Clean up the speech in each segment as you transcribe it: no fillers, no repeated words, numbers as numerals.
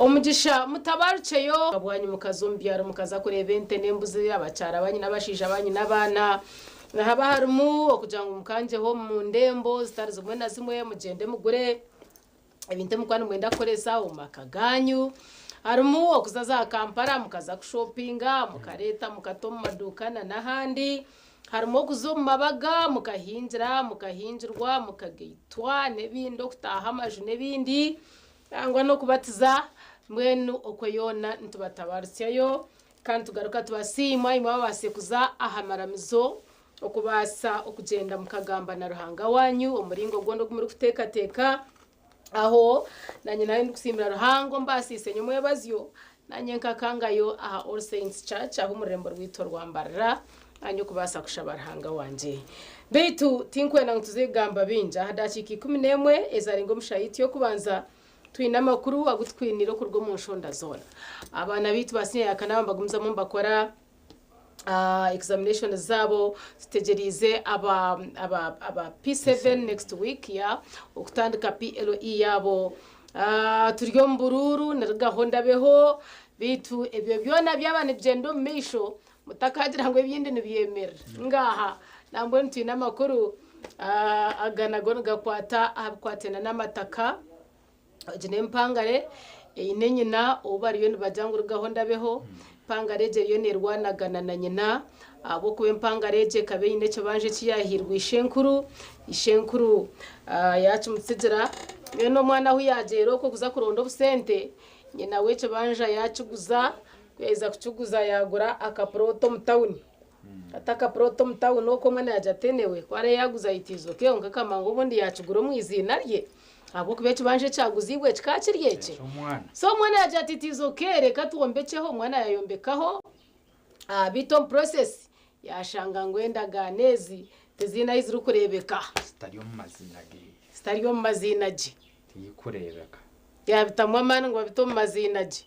Omugisha, Mutabarukyeyo bwanyu mukaza omu byaro mukaza kureeba ente n'embuzi, abakyara banyu n'abashaija banyu n'abaana. Nihaba harimu okugira ngu mukangyeho omu ndembo zitari zimwe na zimwe mugyende mugure ebintu ebi mukuba nimwenda kukoresa omu maka gaanyu. Harimu okuza za Kampala mukaza kushopinga mukareeta mukata omu maduuka n'ahandi. Harimu okuza omu mabaga mukahingira, mukahingirwa, mukagaitwa n'ebindi, okutaaha amaju n'ebindi. Nangwa n'okubatiza, mbwenu okwo yoona nitubatabarutsyayo kandi tugaruka tubasiima imwe ababaasize kuza aha maramizo okubaasa okugyenda mukagamba na Ruhanga waanyu omu muringo gwona ogu murikuteekateeka. Aho naanye naayo ndikusiimira Ruhanga ombaasiise nyomwebazyo naanye nkakangayo aha All Saints Church aha omu rurembo rwaitu orwa Mbarara naanye okubaasa kushaba Ruhanga wangye. Beitu tinkwenda ngu tuze kugamba bingi. Aha dakiika 11 ezarenga omu shaaha yaitu y'okubanza, twine amakuru agu tukwiniire okuruga omu nshonda zoona. Abaana baitu ba siniya ya kana nibagumizamu nibakora examinations zaabo. Tutegyereize aba aba aba P7 next week ya okutandika PLE yaabo. Turi omu buruuru nirugaho ndabeho beitu ebyo byona byaba nibigyenda omu maisho Mutakagira ngu ebindi nibyemerera. Ngaaha, nambwenu twine amakuru aga nago nigakwata aha bikwataine n'amataka. Egi n'empangare eine nyina ou bariyo nibagira ngu rugaho ndabeho. Empangare egi eriyo neerwanagana na nyina ahabw'okuba empangare egi ekaba eine ekibanja eki yaahairwe ishenkuru. Ishenkuru yaakimutsigira. Mbwenu omwana ahu yaagyera okwo kuza kuronda obusente, nyina w'ekibanja yaakiguza. Ku yaaheza kukiguza yaagura akapuroti omu tawuni. Hati akapuroti omu tawuni okwo omwe naagira ati enewe ku araabe yaaguza aitiize ke kwonka akamanya ngu obundi yaakigura omu iziina rye ahabw'okuba ekibanja eki aguziibwe kikaba kiri ekye. So omwana yaagira ati it is okay reka twombekyeho, omwana yaayombekaho beitu omu process yaashanga ngu endagaano ezi tiziine ahu zirikureebeka. Zitari omu maziina ge. Zitari omu maziina gye. Tiyikureebeka. Yaabitamu amaani ngu babite omu maziina gye.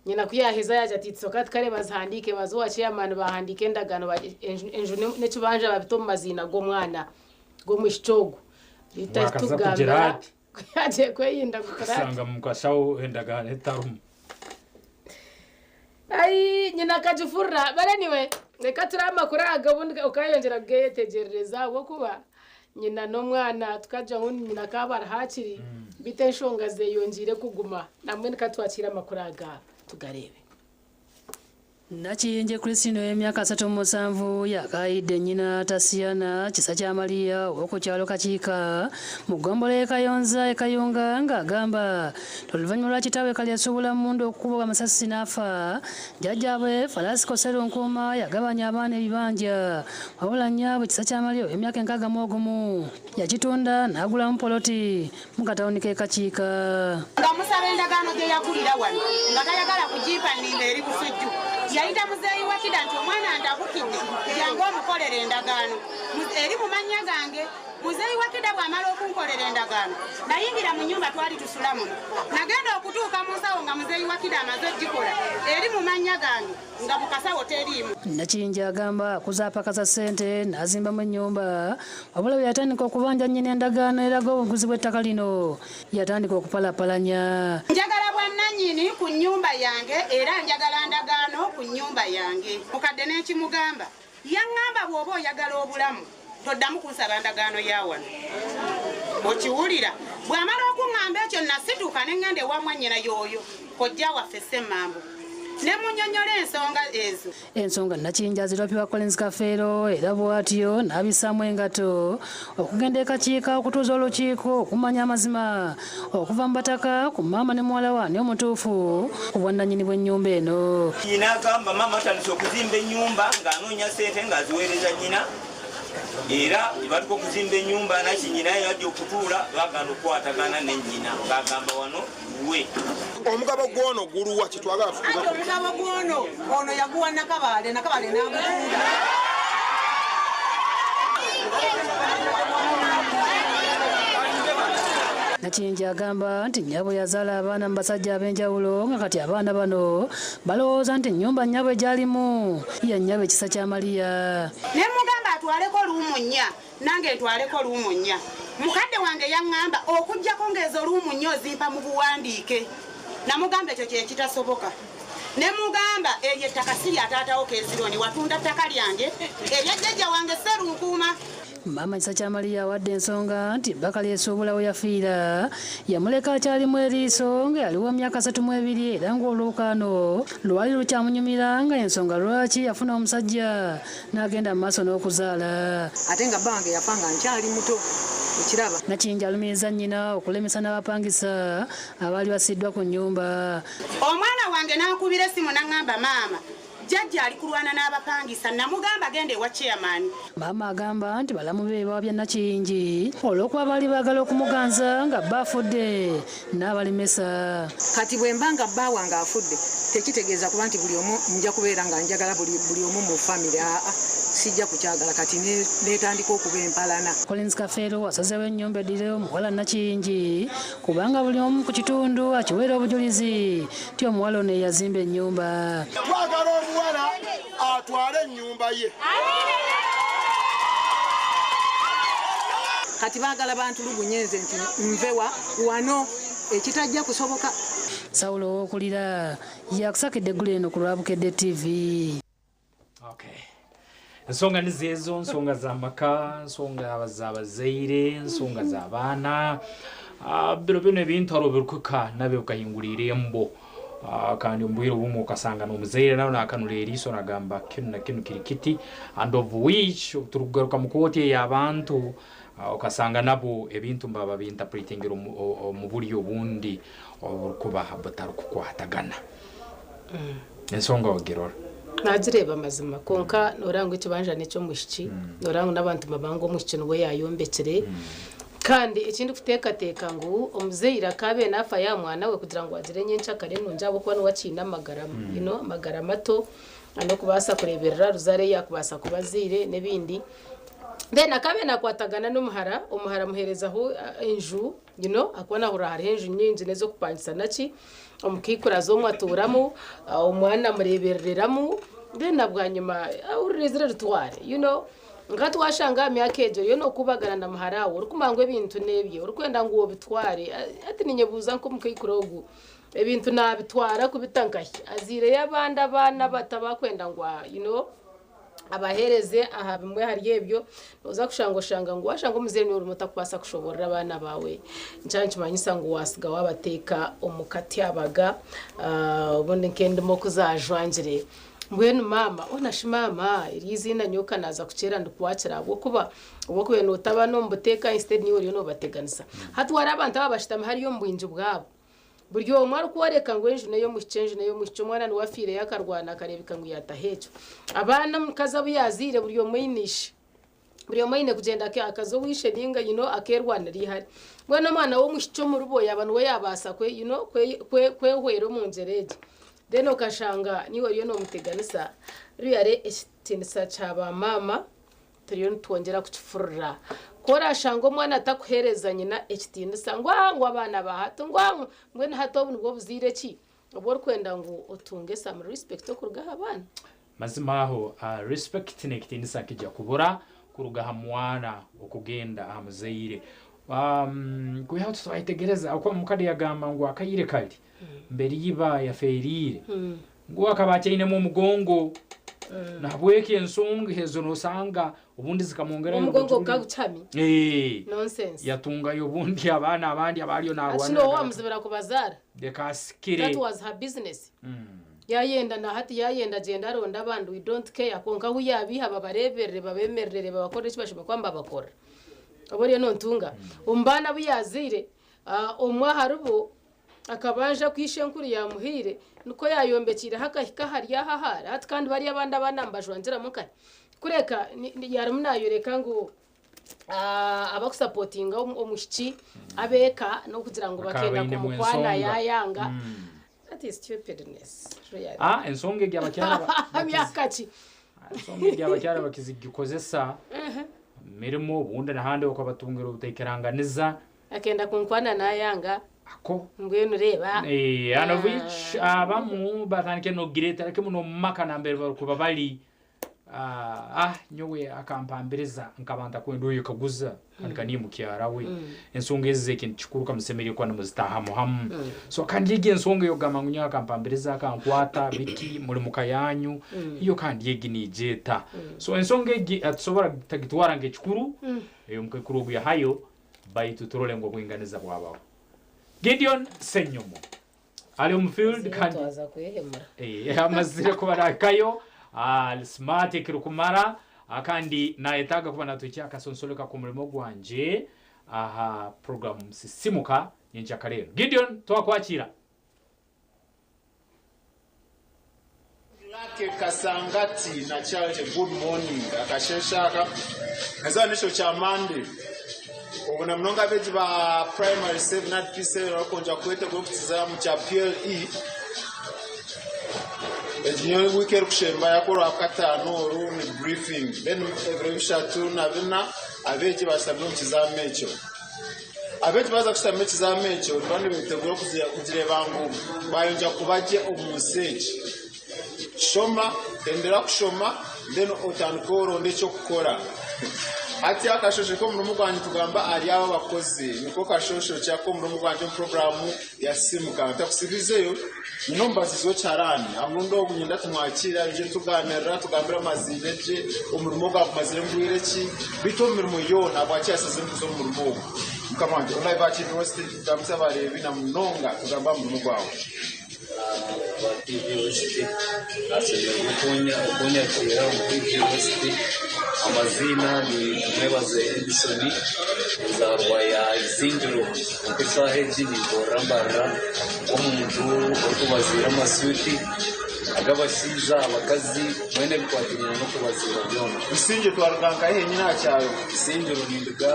Nyina ku yaaheza yaagira ati, Itsoka tukare bazihandiike, baze owa chairman baahandiika endagaano, enju n'ekibanja babite omu maziina g'omwana g'omwishiki ogwo. Beitu Wakaza kugira ahitukugambira ati? ku yaagiire kweyindagukira ati. Kushanga omu kashaho endagaano etarimu. Ai nyina akagifurira. But anyway, reka turabe amakuru aga obundi okaayongyera kugeyetegyerereza ahabw'okuba Nyina n'omwana tukagira ngu nyina akaba ari hakiri, beitu enshonga zeyongyeire kuguma. Nambwenu ka twakire amakuru aga tugareebe. Nakiyingi Christine ow'emyaka 37 yakaayidde nnyina Tasiana Kisakyamaliya ow'oku kyalo Kakiika mu ggombolola y'e Kayonza e Kayunga ng'agamba nti oluvannyuma lwa kitaabwe Kalyesuubula Mmundu okukubwa amasasi n'afa, jjajjaabwe Falasiko Sserunkuuma yagabanya abaana ebibanja Wabula nnyaabwe Kisakyamali ow'emyaka 61 yakitunda n'agulamu poloti mu katawuni k'e Kakiika. Nga musaba endagaano gye yagulira wano nga tayagala kugimpa nninda eri Busujju. Yayita muzeeyi wa Kida nti omwana antabukidde jangu omukolere endagaano eri mu mannya gange. Muzeeyi wa Kida bw'amala okunkolera endagaano nayingira mu nnyumba twali tusula muno. Nagenda okutuuka mu nsawo nga muzeeyi wa Kida amaze okugikola eri mu mannya gange. nga mu kasawo teriimu. Nakiyingi agamba akuza apakasa ssente n'azimbamu ennyumba wabula bwe yatandika okubanja nnyini endagaano eraga obuguzi bw'ettaka lino yatandika okupalapalanya. Njagala bwannannyini ku nnyumba yange era njagala ndagaano ku nnyumba yange. Mukadde ne nkimugamba. Yaŋŋamba bw'oba oyagala obulamu toddamu kunsaba ndagaano ya wano. Okiwulira? Bw'amala okuŋŋamba ekyo nasituka ne ŋŋenda ewa mwannyina y'oyo kojja waffe Ssemmambo ne munnyonnyola ensonga ezo. Ensonga Nakiyingi azirooperwa Collins Kafeero era bw'atyo n'abissaamu engatto okugenda e Kakiika okutuuza olukiiko okumanya amazima okuva mu bataka ku maama ne muwala we ani omutuufu ku bwannannyini bw'ennyumba eno. Nyina agamba maama atandise okuzimba ennyumba ng'anoonya ssente ng'aziweereza nnyina era batuka okuzimba ennyumba naki nyina yajja okutuula bagaana okukwatagana ne nnyina ng'agamba wano we omugabo gwono guluwa kyetwagala omugabo gwono ono yaguwa nakabaale nakabaale n'agutunda Nakiyingi agamba nti nnyabwe yazaala abaana mu basajja ab'enjawulo nga kati abaana bano balowooza nti ennyumba nnyabwe gy'alimu ya nnyabwe Kisakyamaliya. Ne mmugamba atwaleko luumu nnya nange ntwaleko luumu nnya. Mukadde wange yaŋŋamba okuggyako ng'ezo luumu nnya ozimpa mu buwandiike. Namugamba ekyo kyekitasoboka. Ne mugamba eryo ettaka si lya taatawo Kezironi, watunda ttaka lyange erya jjajja wange Sserunkuuma. Maama Kisakyamaliya awadde ensonga nti bba Kalyesuubula we yafiira yamuleka akyalimu eriiso nga yali wa myaka 32 era ng'olwokaano lwali lukyamunyumira nga ensonga lwaki yafuna omusajja n'agenda mu maaso n'okuzaala. Ate nga bba wange yafa nga nkyali muto okiraba. Nakiyingi alumiriza nnyina okulemesa n'abapangisa abaali basiddwa ku nnyumba. Omwana wange n'ankubira essimu n'aŋŋamba maama jjajja ali kulwana n'abapangisa, namugamba genda ewa chairman. Maama agamba nti balamu be bawabya Nakiyingi olw'okuba baali baagala okumuganza nga bba afudde n'abalemesa. Kati bwe mba nga bba wange afudde tekitegeeza kuba nti buli omu nja kubeera nga njagala buli omu mu famire, aa sijja kukyagala kati neetandika okuba empalana. Collins Kafeero asazeewo ennyumba eddire omuwala Nakiyingi kubanga buli omu ku kitundu akiweera obujulizi nti omuwala ono ye yazimba ennyumba. Twagala omuwala atwale ennyumba ye. Kati baagala bantulugunye nze nti nvewa wano ekitajja kusoboka. Sawulo ow'okulira yakusakidde eggulu eno ku lwa Bukedde TV. Okay. Ensonga nizeezo, nsonga z'amaka, nsonga z'abazaire, nsonga z'abaana. Bino bino ebintu hariho birikuka nabyo bikahingurira embo. Kandi omu bwire obumwe okasanga n'omuzaire nawe nakanura eriiso nagamba kinu na kinu kiri kiti, and of which turikugaruka mu kooti ey'abantu, okasanga nabo ebintu mbaba binterpretingira omu buryo obundi oburikuba butarikukwatagana. Ensonga ogirora? Nagireeba amazima, konka noranga ekibanja neky'omwishiki, noranga n'abantu babanga omwishiki niwe yayombekire. Kandi ekindi kuteekateeka ngu omuzaire akabe nafa ya mwana we kugira ngu agire nyenkyakare nungi ahabw'okuba niwe akiine amagara, amagara mato n'okubaasa kureeberera ruzaare yakubaasa kuba azaire n'ebindi. Then akabe nakwatagana n'omuhara, omuhara amuheerezaho enju, akuba nahurira hariho enju nyingi n'ez'okupangisa naki, omukaikuru omwe atuuramu, omwana amureebereramu, then na bwanyima ahurira ritware. Nka twashanga aha myaka egyo yo n'okubagana na muhara we orikumanya ngu ebintu n'ebye orikwenda ngu obitware. Ati ninyebuuza nk'omukaikuru ogu ebintu nabitwara kubita nkahi aziireyo abandi abaana bato abakwenda ngu abaheereze aha bimwe hari ebyo. Noza kushanga oshanga ngu washanga omuzaire niwe orimu otakubaasa kushoborera abaana baawe, nkyaba nikimanyisa ngu wasiga wabateeka omu katyabaga. Obundi nk'endimo okuzajwangire. Mbwenu maama onashi maama eri iziina nyoka naza kukyera ndikuwakira ahabw'okuba obwokuba notaba n'omu buteeka, instead niwe oriyo nobateganisa. Hati wari abantu aba bashutami hariyo omu bwingi bwabo, buri omwe arikworeka ngu enju n'ey'omwishiki, enju n'ey'omwishiki, omwana niwe afiireyo akarwana akareebeka ngu yataho ekyo abaana omukazi abu yaziire, buri omwe aine ishe, buri omwe aine kugyenda akaza owishe ninga akerwanira ihari. Mbwenu omwana w'omwishiki omuribo yaba niwe yabaasa kwehwera omu ngyera egi, then okashanga niwe oriyo nomuteganisa. Ruyare ekitiinisa kya bamaama turiyo nitwongyera kukifurira. Ku orashanga omwana atakuheereza nyina ekitiinisa ngu ngu abaana ba hati ngu mbwenu hati obu nibwo buzaire ki obu orikwenda ngu otunge some respect okuruga aha baana? Mazima aho respect n'ekitiinisa kijja kubura kuruga aha mwana okugenda aha muzaire. Kwihaho tutwayitegereza okuba mukade yagamba ngu akaire kali mbere iba yafeeriire ngu akaba akyainemu omugongo, nahabweki ensonga ezo nosanga obundi zikamwongerayo omugongo obujuri. Gukagucami. Nonsense. Yatungayo obundi abaana abandi abaliyo ati narwana. Nowe wamuzibira kubazaara. Leka asikire. That was her business. Yayenda na hati yayenda agenda aronda abandi, we don't care, konka ahu yabiha babareberere, babemererere, babakorere eki bashobora kuba mbabakora. Oba oriyo nontunga omu baana abu yaziire, omwe aharibo akabanja kwisha enkuru yamuhiire niko yayombekiireho akahika ahari aha ahari hati, kandi bariya abandi abaana nibajwangiramu kare kureka yarimu nayoreka ngu abakusupportinga omwishiki abeeka n'okugira ngu Bakaba bakenda bainemu kumukwana ensonga. yayanga. That is stupidness, really. Ensonga egi abakyala Myaka ki? Ensonga egi abakyala bakizigikozesa mirimo obundi nahandi okabatungira obutekeranganiza. Akenda kunkwana nayanga. Ako. Mbwenu reeba. And of which abamu batandike nogireetera kimu n'omumaka nambere barikuba bari. Ah, nyowe akampambiriza nkaba ntakwenda oyekaguza kandi ka niiwe mukyara we. Ensonga ezi z'ekintu kikuru kamusemeriire kuba nimuzitaahamu hamu. So kandi egi ensonga ey'okugamba ngu nyowe akampambiriza akankwata biki muli muka yanyu, iyo kandi egi niija eta? So ensonga egi tusobora kutagitwara nk'ekikuru, ey'omukaikuru ogu yahayo, baitu turole ngu obwinganiza bwabaho. Gideon Ssenyomo ali omu field kandi Twaza kwehemura. Amazire kuba nahikayo, ali smart ekirukumara kandi nayetaaga kuba natuhikya akasonsoreka k'omurimo gwangye aha program Sisimuka nyenkyakara enu. Gideon twakwakira. Lucky Kasangati na Charity good morning akasheeshe aka eizooba n'ekiro kya Monday obu na munonga abeegi ba primary 7 nari P7 barikwongyera kwetegura okukiza omu kya PLE egi niyo wiiki erikushembayo ahabw'okuba orwakataano oru ni briefing then ebiro bishatu na bina abeegi bashutamire omu kizaamo ekyo. Abeegi baaza kushutama ekizaamo ekyo nibaba nibeetegura kugireeba ngu baayongyera kuba gye omu nsi egi. Shoma, hendera kushoma then otandike oronde eky'okukora. Hati akashosho k'omurimo gwangye tugamba ahari abo abakozi niko kashosho ki ak'omurimo gwangye omu puroguraamu ya Sisiimuka. Ntakusibiizeyo, nyine omubaziizi w'ekiharani. Aha murundi ogu niinyenda tumwakiire aije tugaaniirira atugambire amaziina gye, omurimo ogu agumazire bwire ki, beitu omu mirimo yoona ahabwaki yashaziremu kuza omu murimo ogu. Mukama wangye, on live aha TV West tugambise abareebi na munonga tugambe aha murimo gwawe. Aba TV West nashemererwa okunyakiira omu TV West. Amaziina ni Tumwebaze Edison enzaarwa ya Isingiro. Kwonka eshaaha egi ninkorera Mbarara nk'omuntu orikubaziira amasuuti ag'abashaija, abakazi mbwenu ebikwatiraine n'okubaziira byona. Isingiro twaruga nkahi henyini aha kyaro? Isingiro ninduga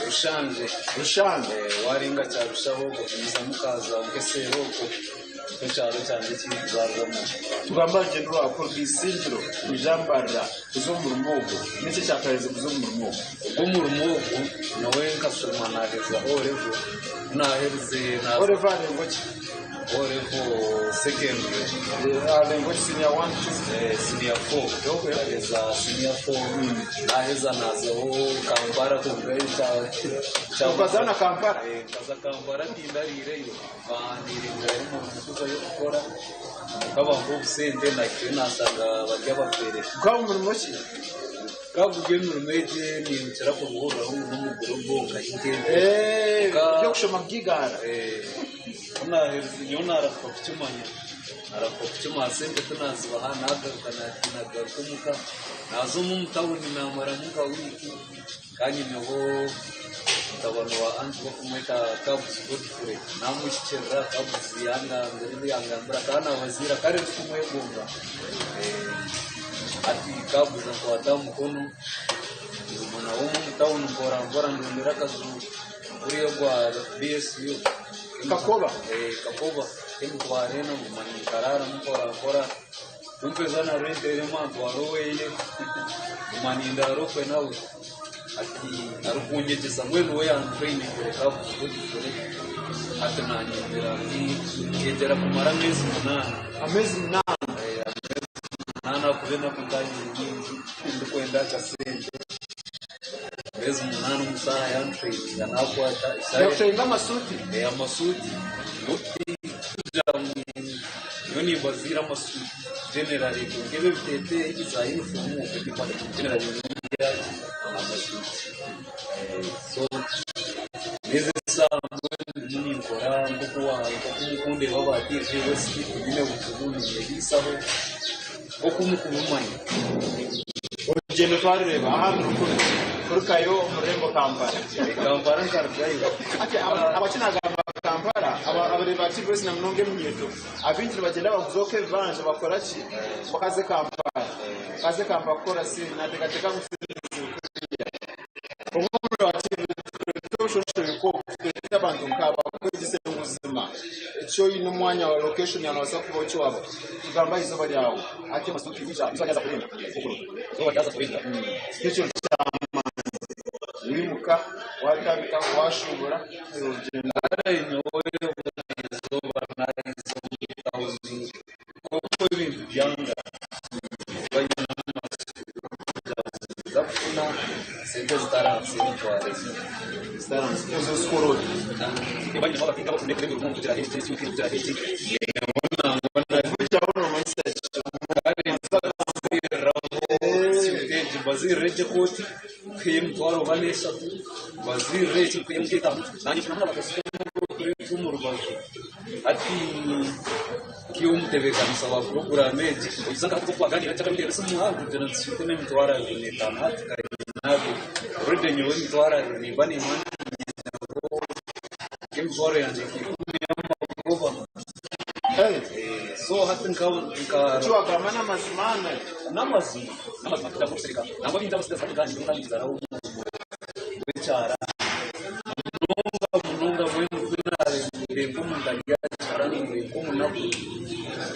Rushanje. Rushanje? Warenga Kyarushaho ogumizamu okaza Nkeseera okwo nikyo kyaro kyangye eki ndikuzaarwamu. Tugambe aha rugyendo rwawe kuruga Isingiro kwija Mbarara kuza omu murimo ogwo. Niki ekyakurahize kuza omu murimo ogwo? Ogwo omurimo ogwo nyowe nkashoma naaheza O level, ku naaherize O level arengo ki? O level secondary. Arengo ki senior one, two? Senior four. Nkaheza senior four, naheza nazaho Kampala kurugayo kya. Okaza na Kampala? Nkaza Kampala tindariireyo, baandiirirayo omurimo kuzayo kukora, kwonka bampa obusente nahikayo nashanga bari abafere. Gukaba murimo ki? Gukaba guri emirimo egi ninkira kuguhuriraho ngu n'omugurugo nkahinga ente. Eby'okushoma kugigaara? Ku naaherize nyowe naarahuka kukimanya, naarahuka kukimanya sente ku naazibaha naagaruka naagaruka omuka, naaza omu omu tawuni naamaramu nka wiiki kandi nyineho mutabani wa anti barikumweta Kabuzi Godfrey naamuhikirira Kabuzi yangambira ebi yangambira akaba naabaziira kare ndikumwegomba hati Kabuzi ankwata aha mukono nguma nawe omu omu tawuni mpora mpora ndondera akaju Guriya ogwa BSU. Kakoba? Eh, Kakoba. Emitwaro ena nguma ninkaraaramu mpora mpora. Kumpeza na rent erema antwara oweye. Nguma nindaara okwe nawe. Hati arikunyegyesa mbwenu we yantrainingire Godfrey. Hati nanyegyera nkegyera kumara ameezi munaana. Ameezi munaana? Eh, ameezi munaana ahakuba enaku nkaba nyine nyingi ndikwenda akasente. Ameezi munaana omu shaaha yantrayininga nakwata eshaaha. Yakutraininga amasuuti? Eh, amasuuti. Kugira ngu nyowe nimbaziira amasuuti generally kwonka ebi ebiteteeyi za uniform okwo generally nindya amasuuti. So n'ezi eshaaha mbwenu ndimu ninkora nk'oku mukundeeba aba TV West tinyine buzibu ninyeriisaho nk'oku mukubimanya. Orugyendo twarureeba aha nirukuru kurugayo omu rurembo Kampala. Kampala nkarugayo. Hati ahabwaki nagamba Kampala, abareebi ba TV na munonga eminyeeto abaingi nibagyenda baguza okwo ebibanja bakora ki bakaza Kampala. Bakaza Kampala kukora sente nateekateeka ngu sente ziri kuriya. Obumwe omureebi wa TV tureete obushosho tureete abantu nkaaba bakwegyese ngu buzima eki oine omwanya wa location yaawe noobaasa kuba okiwaaba. Tugamba aha izooba ryawe. Hati amasuuti izooba ryaza kurenga. Izooba ryaza kurenga. N'ekiro ky'amaani. Wimuka, waatandika, waashuubura, orugyendo. Kare nyowe izooba naahiza omu tawuni nk'oku ebintu byanga. kugira eki nangwa na mbazirire egyo ekooti nk'ey'emitwaro oba n'eshatu mbazirire eki nk'ey'emitano nanye kureeta omu rubaju hati nk'omutebeekanisa wa puroguraamu egi oiza nka hati twaganira nkyakamuteera esimu aha kugira nti sente n'emitwaro abiri n'etaano hati kanyine already nyowe emitwaro abiri nimba nimanya nk'emitwaro yangye nk'ikumi y'amagoba. So hati nka Ekiwagamba n'amazima ana? N'amazima, n'amazima tutaza kusereka nangwa bingi abasigazi hati kandi ntandikizaraho w'ekyara munonga munonga mbwenu kunarebe nk'omuntu ari aha kyarani ndeeba nk'omunaku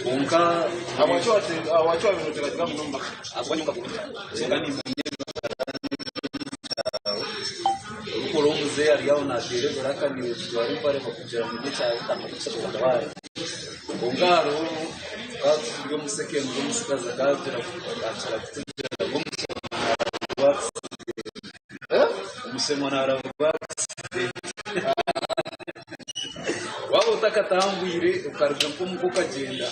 kwonka. Habwaki wabiire noteekateeka munonga? Ahabw'okuba nyowe nkakura omu kyaro kyonka nimanya ebyaro orikukora omuzeeyi ari aho nateera ebiraka naiwe okijwara empare bakugira ngu n'ekyaro otandika Kwonka hariho tukaba turi omu secondary omutsigazi akagira akira kutugira ngu omushema naarabirwa accident. Omushema naarabirwa accident. Waaba otakatambwire okaruga nk'omuka okagyenda,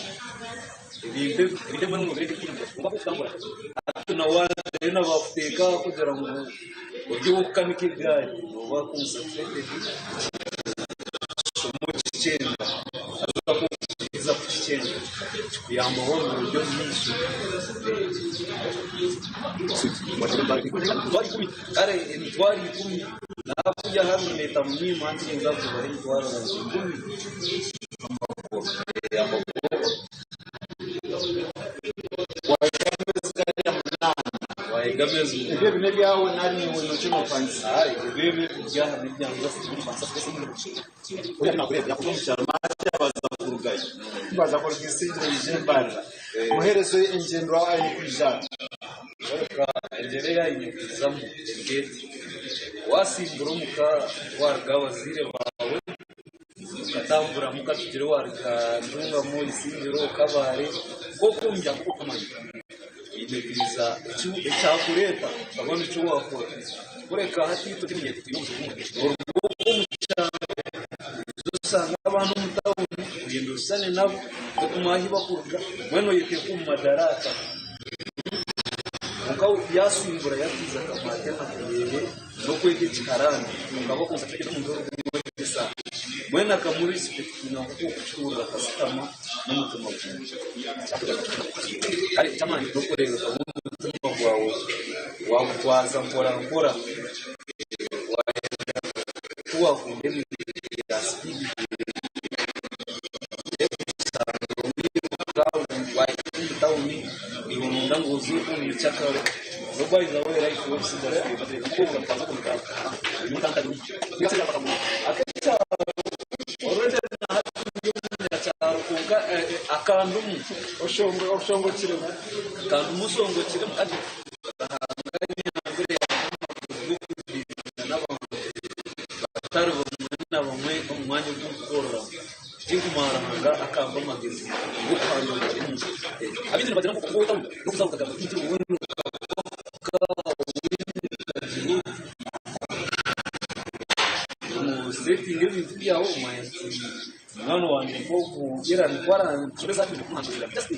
ebintu ebintu ebimwe noobireeba ebitaine mugasho kwonka ku orikutambura hati na waazayo na baakuteeka aho kugira ngu ori ow'okukanika egaari nooba concentrated. Ekishomo kikyenda haza ku orikuheza kukikyenda kikuyambaho omu biro by'omu maisho. Kare emitwaro ikumi naakwiha aha neeta munyima hati ninza kubaha emitwaro ikumi Wahika amezi Ebyo ebi n'ebyawe nari niiwe nookye noopangisa? Ebyo ebi ebyaha n'ebyange Oriya nakureeba yakuruga omu kyaro hati abaza kurugayo. Baza kuruga Isingiro yaija Embarara. Muheereze engyendo aine kwija ata? Kureka engyero ei aine kwijamu eri eti, Waasimbura omuka waaruga aha bazaire baawe, okatamburamu katugire waaruga Ntungamo, Isingiro, Kabale, nk'oku omu byanga okumanya oine kwija ekyakureeta okaba nikyo waakora. Kureka hati itwe twine obuzibu bumwe, oruga okwo omu kyaro oija oshanga abaana omu tawuni oyenda oshushane nabo orikumanya ahu barikuruga mbwenu oyeteeka omu madaraka. Kwonka yaasimbura yatiiza akamwata enaku yeeye n'okwega ekiharani kwonka bakonza kuteeka omuntu orikumwegyesa mbwenu akamurisipectinga nk'oku orikukihurira akasitama n'omutima gumwe. Kare eky'amaani n'okureebeka ngu omutima gwawe waagutwaza mpora mpora wayenda ku waakunda ebintu bya sipiidi wahika omu tawuni iwe noyenda ngu oze omu mukyakaro batari bamwe na bamwe omu mwanya ogu nkukoreramu. Tinkumara Ruhanga akampa amagezi g'okuhandiika omu Abaingi nibagira ngu okuba ow'etauni n'okuza okagamba oti mbwenu osetinga ebintu byawe omanya oti munywani wangye nk'ogu ira nikwo aranshomesa just.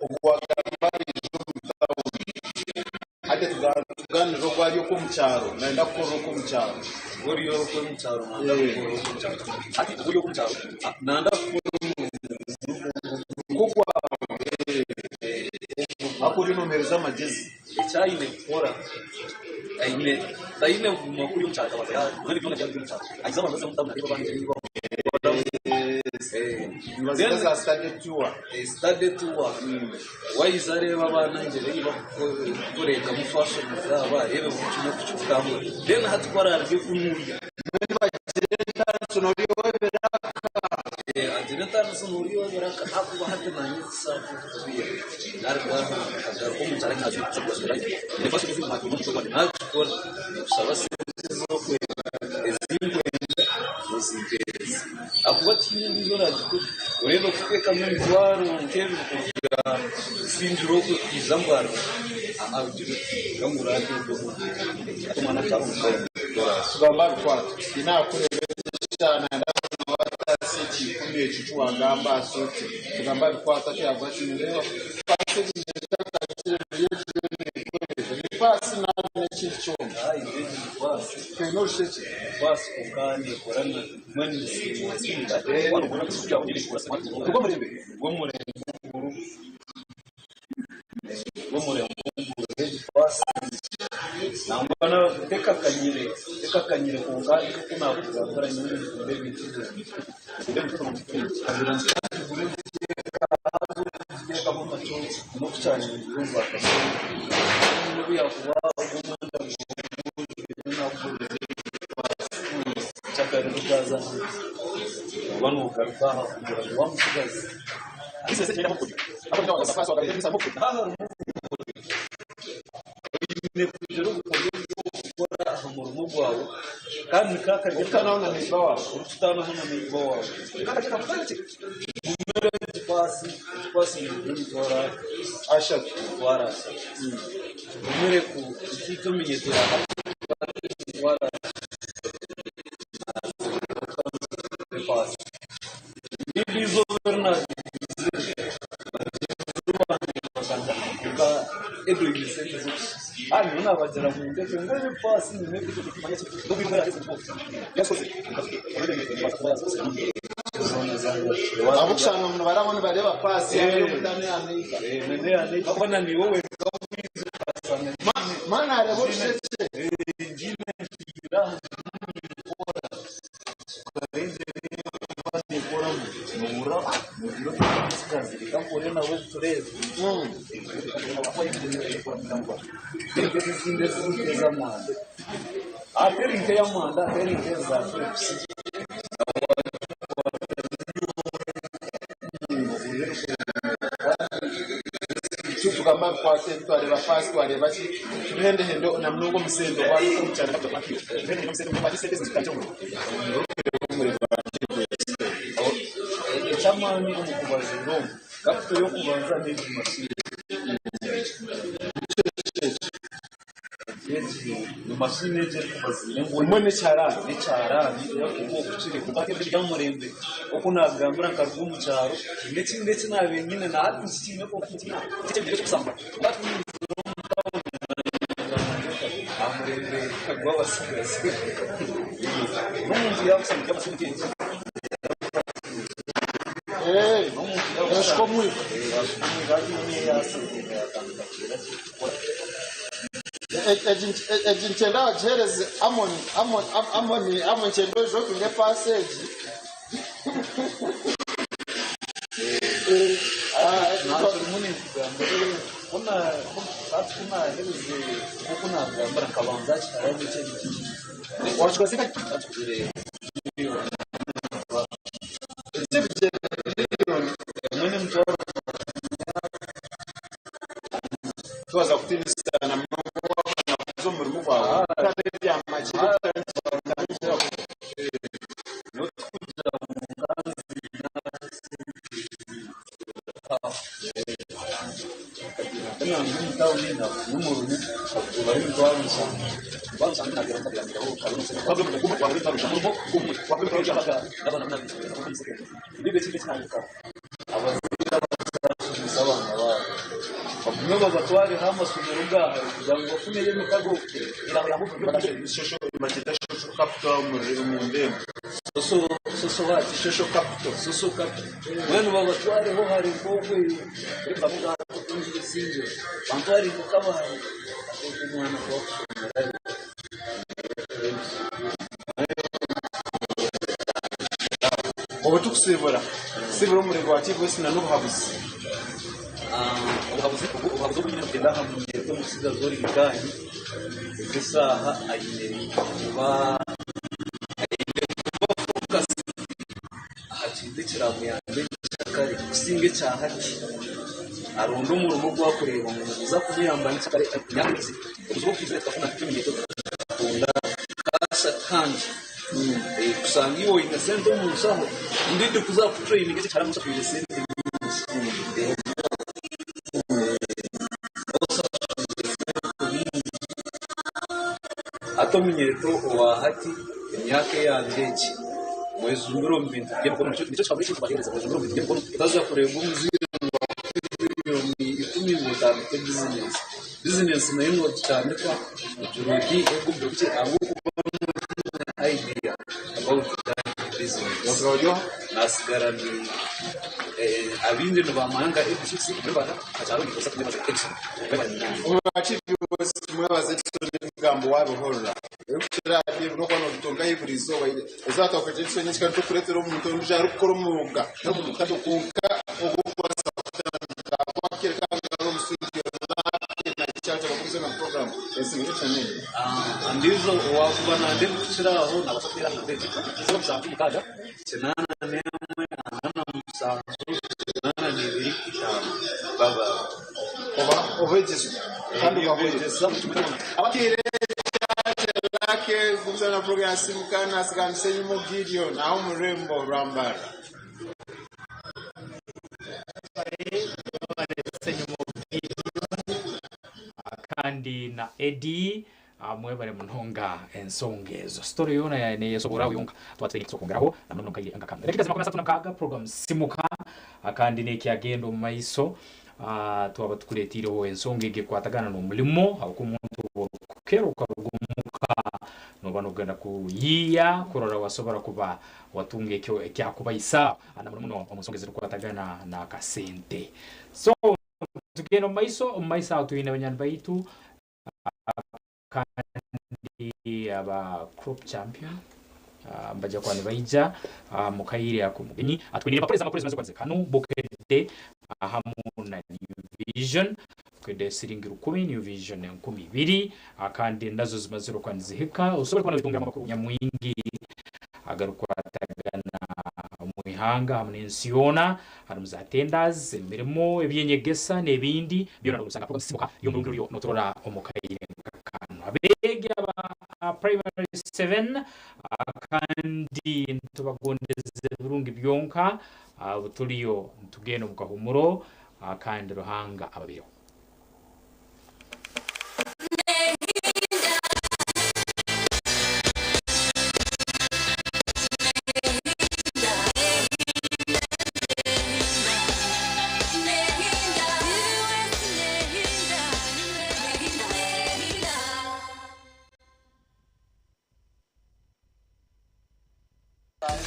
Ogu wagamba naija omu tauni. Hati tugaanire ogu ari okw'omu kyaro, nayenda kukorera okw'omu kyaro. Ori okw'omu kyaro nanda kukorera okw'omu kyaro. Hati ori okw'omu kyaro nanda kukora omurimo Nk'ogwawe. Ahakuba oriyo noomuheereza amagezi. Eki aine kukora, aine taine kuguma kuri omu kyaro akabanza yaabona byona ebi ari omu kyaro. Agize abanza aze omu tawuni areebe abandi ebi barikukoramu. Nibazeeta za study tour. Study tour. Waija areebe abaana engyeri ei barikukoreekamu fashoni zaabo areebe buri kimwe oku kirikutambura. Then hati ku araaruge kunuuya. Mbwenu bagire entaaniso n'oriya ow'ebiraka. Agire entaaniso n'oriya ow'ebiraka ahakuba hati naanye tisaakukubwira. Naruga aha akagaruka omu kyaro Naakikora nikushaba sente ez'okwenda ezi nkwenda ozimpeereze. Ahakuba tihaine ondiijo oraagikore. Oreeba kuteekamu emitwaro nk'ebiri kuruga Isingiro okwe kwija Mbarara, Tugamba abikwata. Haine ahakureeba egi eshaaha nayenda ngu nawe ataase ekiikumi ekyo eki wagamba aha oti. Tugamba abikwata atyo yagira ati nindeeba paasi egi nyekyakakire buri egi yoona neekoresa. Ni paasi nari n'ekindi kyoma? Twine orushekye. Ahabw'okushanga ngu nibaraba nibareeba paasi yaaba ey'omutaano ya neiba. Mani areeba orushekye. Tugamba bikwate twareeba paasi twareeba ki tubihendehende na munonga omu sente Eky'amaani omu kubaziira omu, kapito y'okubanza n'egi mashini. Egi ni mashini egi erikubaziira engoye. Mbwenu n'ekiharani. N'ekiharani oku kiri kwonka hati ebiri by'omurembe. Oku naagambira nkaruga omu kyaro haine ekindi eki naabaire nyine na hati nkikiine kwonka tinkine eky'ebigyere ky'okusamba. Kwonka hati ku naizire omu tawuni aha murembe gw'abatsigazi n'omuntu yaakusanga egi. Yashuka omwika. Egi nikyenda bagihereze Amoni, Amoni, Amoni, Amoni nikyenda oije otunge paasi egi. Twaza kutiinisa na munonga waaba kuza omu murimo gwawe Bagume babatwareho amasomero gaahare kugira ngu bafuneyo emikago. Bagyeta social capital omu ndembo. Social what? Social capital. Social capital. Mbwenu babatwareho hare nk'okwe bantware nk'abahare omwana wakushomerayo. Obu tukusiibura, siibura omurembe wa TVS na n'obuhabuzi. Obuhabuzi obu nyine kugyenda aha munyeeto omutsigazi ori nkanyi ezi eshaaha aine kuba focus aha kintu ekiramuyambe nkyakare kusinga ekya hati. Aronde omurimo ogu arikureeba ngu niguza kumuyamba nkyakare. Obuzibu obu twizire tukafuna itwe eminyeeto tukakunda cash at hand. Kushanga iwe oine sente omu nshaho ndidi kuza kukutureyininga ekiharani oshashwire sente nyingi. Hati Hati omunyeeto owa hati emyaka eyangye egi, mwejumbire omu bintu by'emikono. Nikyo kikaba eki tubaheereza, mwejumbire omu bintu by'emikono. Otaza kureeba omuzaire ngu akuhe miriyoni ikumi ngu otandike bizinesi. Bizinesi nayo noogitandika ogira oti ego bukye ahabw'okuba noine idea about that business. Nasigara ndi abaingi nibamanya nka Eddy Six omuri Akyaro nitubaasa kumwebaza Edson. Mwebare munonga. Mwebaze Edson ebigambo wabihurira ebirikukira ahari ebi nokuba nobitunga ahi buri izooba eizooba twakureetera Edson nyekiro turikureetera omuntu ondiijo arikukora omwooga kwonka ogurikubaasa kutandika ahakuba akikyoreka ngu ari omu studio nakyakya bagumize na program ensinga Edson egi. Ondiijo owaakuba nanda ebirikukira aho naabaasa kuteera aha namba egi, 0706 81 47 82 5 baba. Oba obegyeswa kandi obahwere. Abakaire Lucky gumiza na program ya Simuka nasigara Musenyimo Gideon aho omu rurembo rwa Mbarara. Kandi na Eddy Mwebare munonga ensonga ezo. Story yoona neyesoboraho yonka twaba tutaine ekyokwongeraho na muno muno nkaire nka kano. Edakika ziri 36 program Simuka kandi nekyagenda omu maiso. Twaba tukuretiireho ensonga egi ekukwatagana n'omulimo habwokuba omuntu obu orikukera okaruga omuka noba nogenda kuyiiya kurora wasobora kuba watunga ekyo ekyakubaisa na muno muno omu nsonga ezirikukwatagana n'akasente. So tugenda omu maiso, omu maiso aho twine banywani baitu Kandi aba Crop Champion mbaija kuba nibaija mukaire ako mugenyi. Twine empapura ez'amakuru ezimaze kuba nizihika hanu, Bukedde hamu na New Vision. Bukedde siringi rukumi, New Vision 2000, kandi nazo zimazire kuba nizihika. Osobora kuba nozetungiramu amakuru nyamwingi agarukukwatagana omu ihanga hamu n'ensi yoona. Harimu za tenders, emirimo, eby'enyegesa n'ebindi byona nobisanga program Simuka y'omurundi oriyo noturora omu kaire nka kanu. Abeegi aba primary 7 kandi nitubagondeza ebirungi byonka obu turiyo nitugenda omu kahumuro kandi Ruhanga ababereho.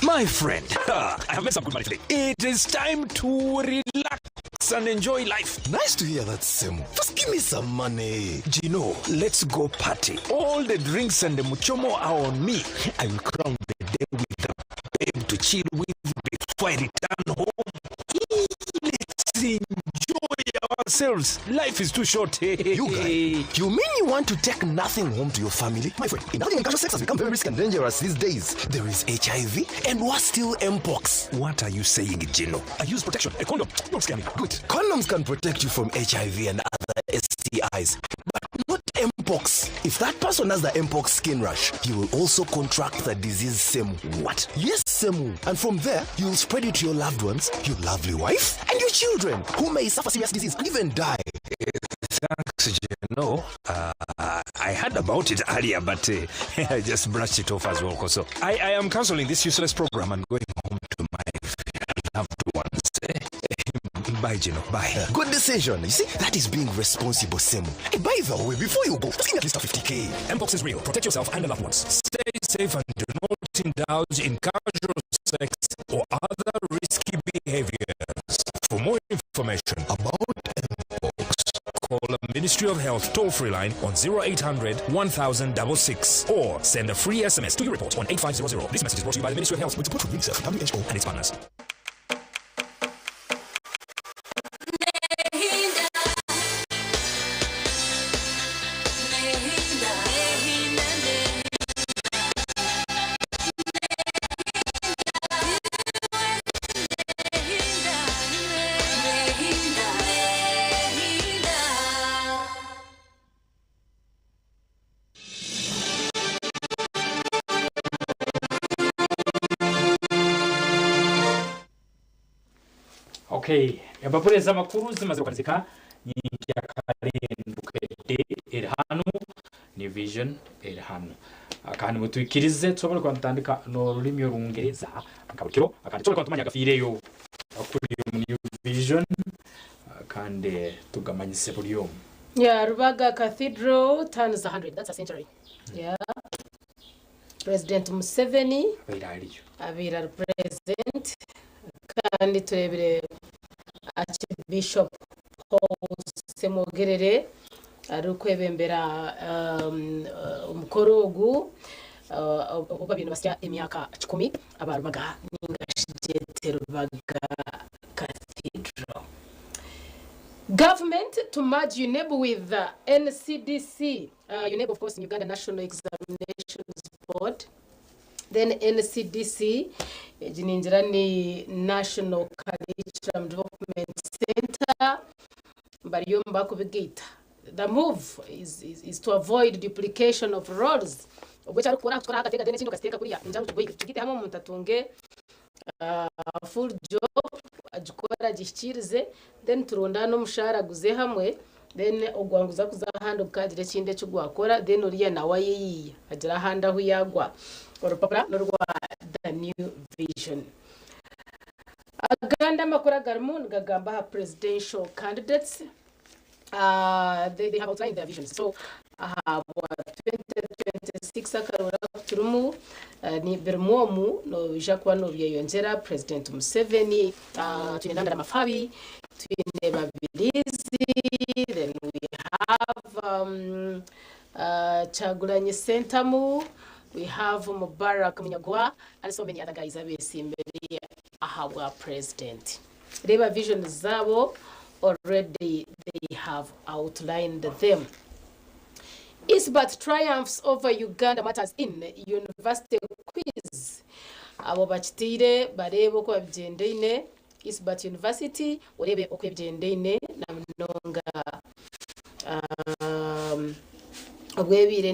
My friend, I have made some good money today. It is time to relax and enjoy life. Nice to hear that, Semu. Just give me some money. Gino, let's go party. All the drinks and the muchomo are on me. I will crown the day with a babe to chill with before I return home. Let's enjoy ourselves. Life is too short. You guy, you mean you want to take nothing home to your family? My friend, indulging in casual sex has become very risky and dangerous these days. There is HIV and worse still, Mpox. What are you saying, Gino? I use protection, a condom. Don't scare me. Good. Condoms can protect you from HIV and other STIs, but not Mpox. If that person has the Mpox skin rash, you will also contract the disease same what? Yes, same. And from there, you'll spread it to your loved ones, your lovely wife, and your children, who may suffer serious disease and even die. Thanks, Gino. I heard about it earlier, but I just brushed it off as well. So I am canceling this useless program and going home to my loved ones. Bye, Gino. Bye. Good decision. You see, that is being responsible, Semu. Hey, by the way, before you go, just give me at least a 50K. Mpox is real. Protect yourself and the loved ones. Stay safe and do not indulge in casual sex or other risky behaviors. For more information about Mpox, call the Ministry of Health toll-free line on 0800 1066 or send a free SMS to your report on 8500. This message is brought to you by the Ministry of Health with support from UNICEF, WHO, and its partners. Okay, empapura ez'amakuru zimazire kuhandiika nyinkya kare Bukedde eri hanu, New Vision eri hanu. Kandi mutwikirize tusobole kuba nitutandika n'orurimi Orungereza nka buri kiro, kandi tusobole kuba nitumanya agafiireyo kuri omu New Vision, kandi tugamanyise buri omwe. Yeah, Rubaga Cathedral turns 100. That's a century. Yeah. President Museveni Abaire ariyo. abaire ari president kandi tureebire Archbishop Paul Ssemwogerere arikwebembera omukoro ogu ogu babaire nibasya emyaka kikumi aba Rubaga ninga shi gyete Rubaga Cathedral. Government to merge UNEB with NCDC, UNEB of course ni Uganda National Examinations Board, then NCDC egi ningira ni National Curriculum Development Centre bariyo nibakubigaita. The move is, is, is to avoid duplication of roles. Obwo eki arikukora akukora akatega then ekindi okakiteeka kuriya ningira ngu tugiite hamwe omuntu atunge full job agikore agihikiirize then turundaane omushaara guze hamwe then ogwanguza kuza ahandi gukagira ekindi eki gwakora then oriya nawe ayeyiiya agira ahandi ahu yaagwa. Orupapura n'orwa The New Vision. Agandi amakuru agarimu nigagamba aha presidential candidates. They, they have outlined their visions. So ahabwa 2026 akaroora aku turimu ni birimu omu noija kuba nobyeyongyera President Museveni, twine Nandala Mafabi, twine Babirizi, then we have Kyagulanyi Ssentamu, we have Mubarak Munyagwa and so many other guys abeesimbire ahabwa President. Reeba visions zaabo already they have outlined them. Isbat triumphs over Uganda Matters in University Quiz. Abo bakiteire bareebe oku babigyendeine. Isbat University oreebe oku ebigyendeine na munonga um, obwebaire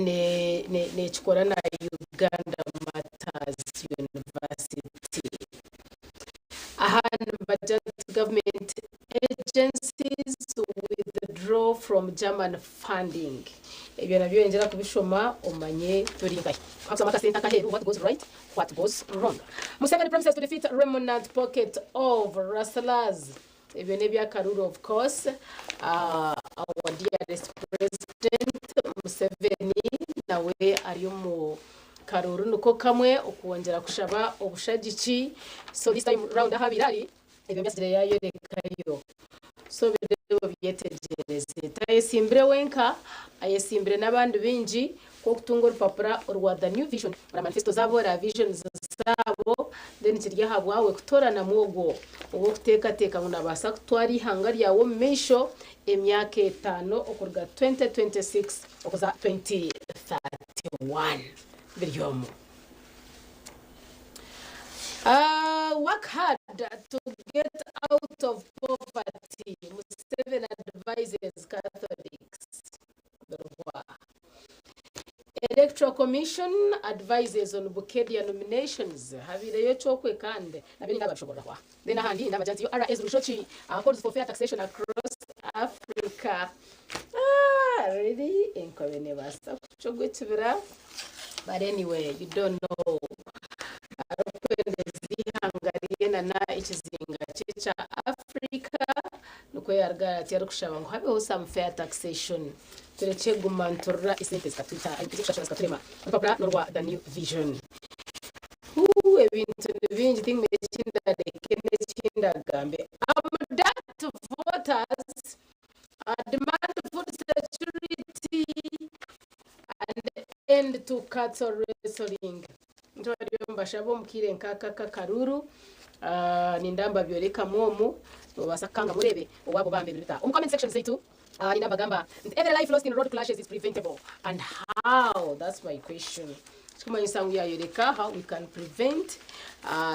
nekikora na Uganda Matters University. Aha nibagira nti government agencies withdraw from German funding. Ebyo nabyo oyongyera kubishoma omanye turi nkahi. Twakuzamu akasente akaheeru what goes right, what goes wrong. Museveni promises to defeat remnant pocket of rustlers. Ebyo n'ebyakaruru of course. Our dearest president Museveni nawe ari omu karuru niko kamwe okwongyera kushaba obushagiki. So this time round ahu abaire ari ebyo byatsigire yayorekayo. So bireebe obyetegyereze. Tayesimbire wenka, ayesimbire n'abandi baingi kw'okutunga orupapura orwa The New Vision, ora manifesto zaabo, ora visions zaabo, then kiri aha bwawe kutooranamu ogwo ou orikuteekateeka ngu naabaasa kutwara eihanga ryawe omu maisho emyaka etaano okuruga 2026 okuza 2031. Biri omu. Work hard to get out of poverty, Museveni advises Catholics. Birwa. Electoral Commission advises on Bukedia nominations. Habaireyo ekyokwe kandi nabyo ninga babishoborora. Then ahandi nabagira nti URA Rushoki calls for fair taxation across Africa. Ah, really? Enkobe nebaasa kucwa ogw'ekibira. But anyway, you don't know. Arikwendeza eihanga rye nana ekizinga kye kya Africa nikwo yaruga ati arikushaba ngu habeho some fair taxation turekye kuguma niturira esente zikatwita ez'okushashura zikaturema. Orupapura n'orwa The New Vision. Huu ebintu ni bingi tihaine eki ndareke n'eki ndagambe. Amudat voters demand food security and end to cattle rustling. Nikyo bariyo nibashaba omu kaire nk'aka ak'akaruuru. Ninda mbabyorekamu omu, nobaasa kukangamu oreebe owaabo bambi ebiri bita. Omu comment section zaitu, ninda mbagamba nti every life lost in road clashes is preventable and how? That's my question. Ekirikumanyisa ngu yayoreka how we can prevent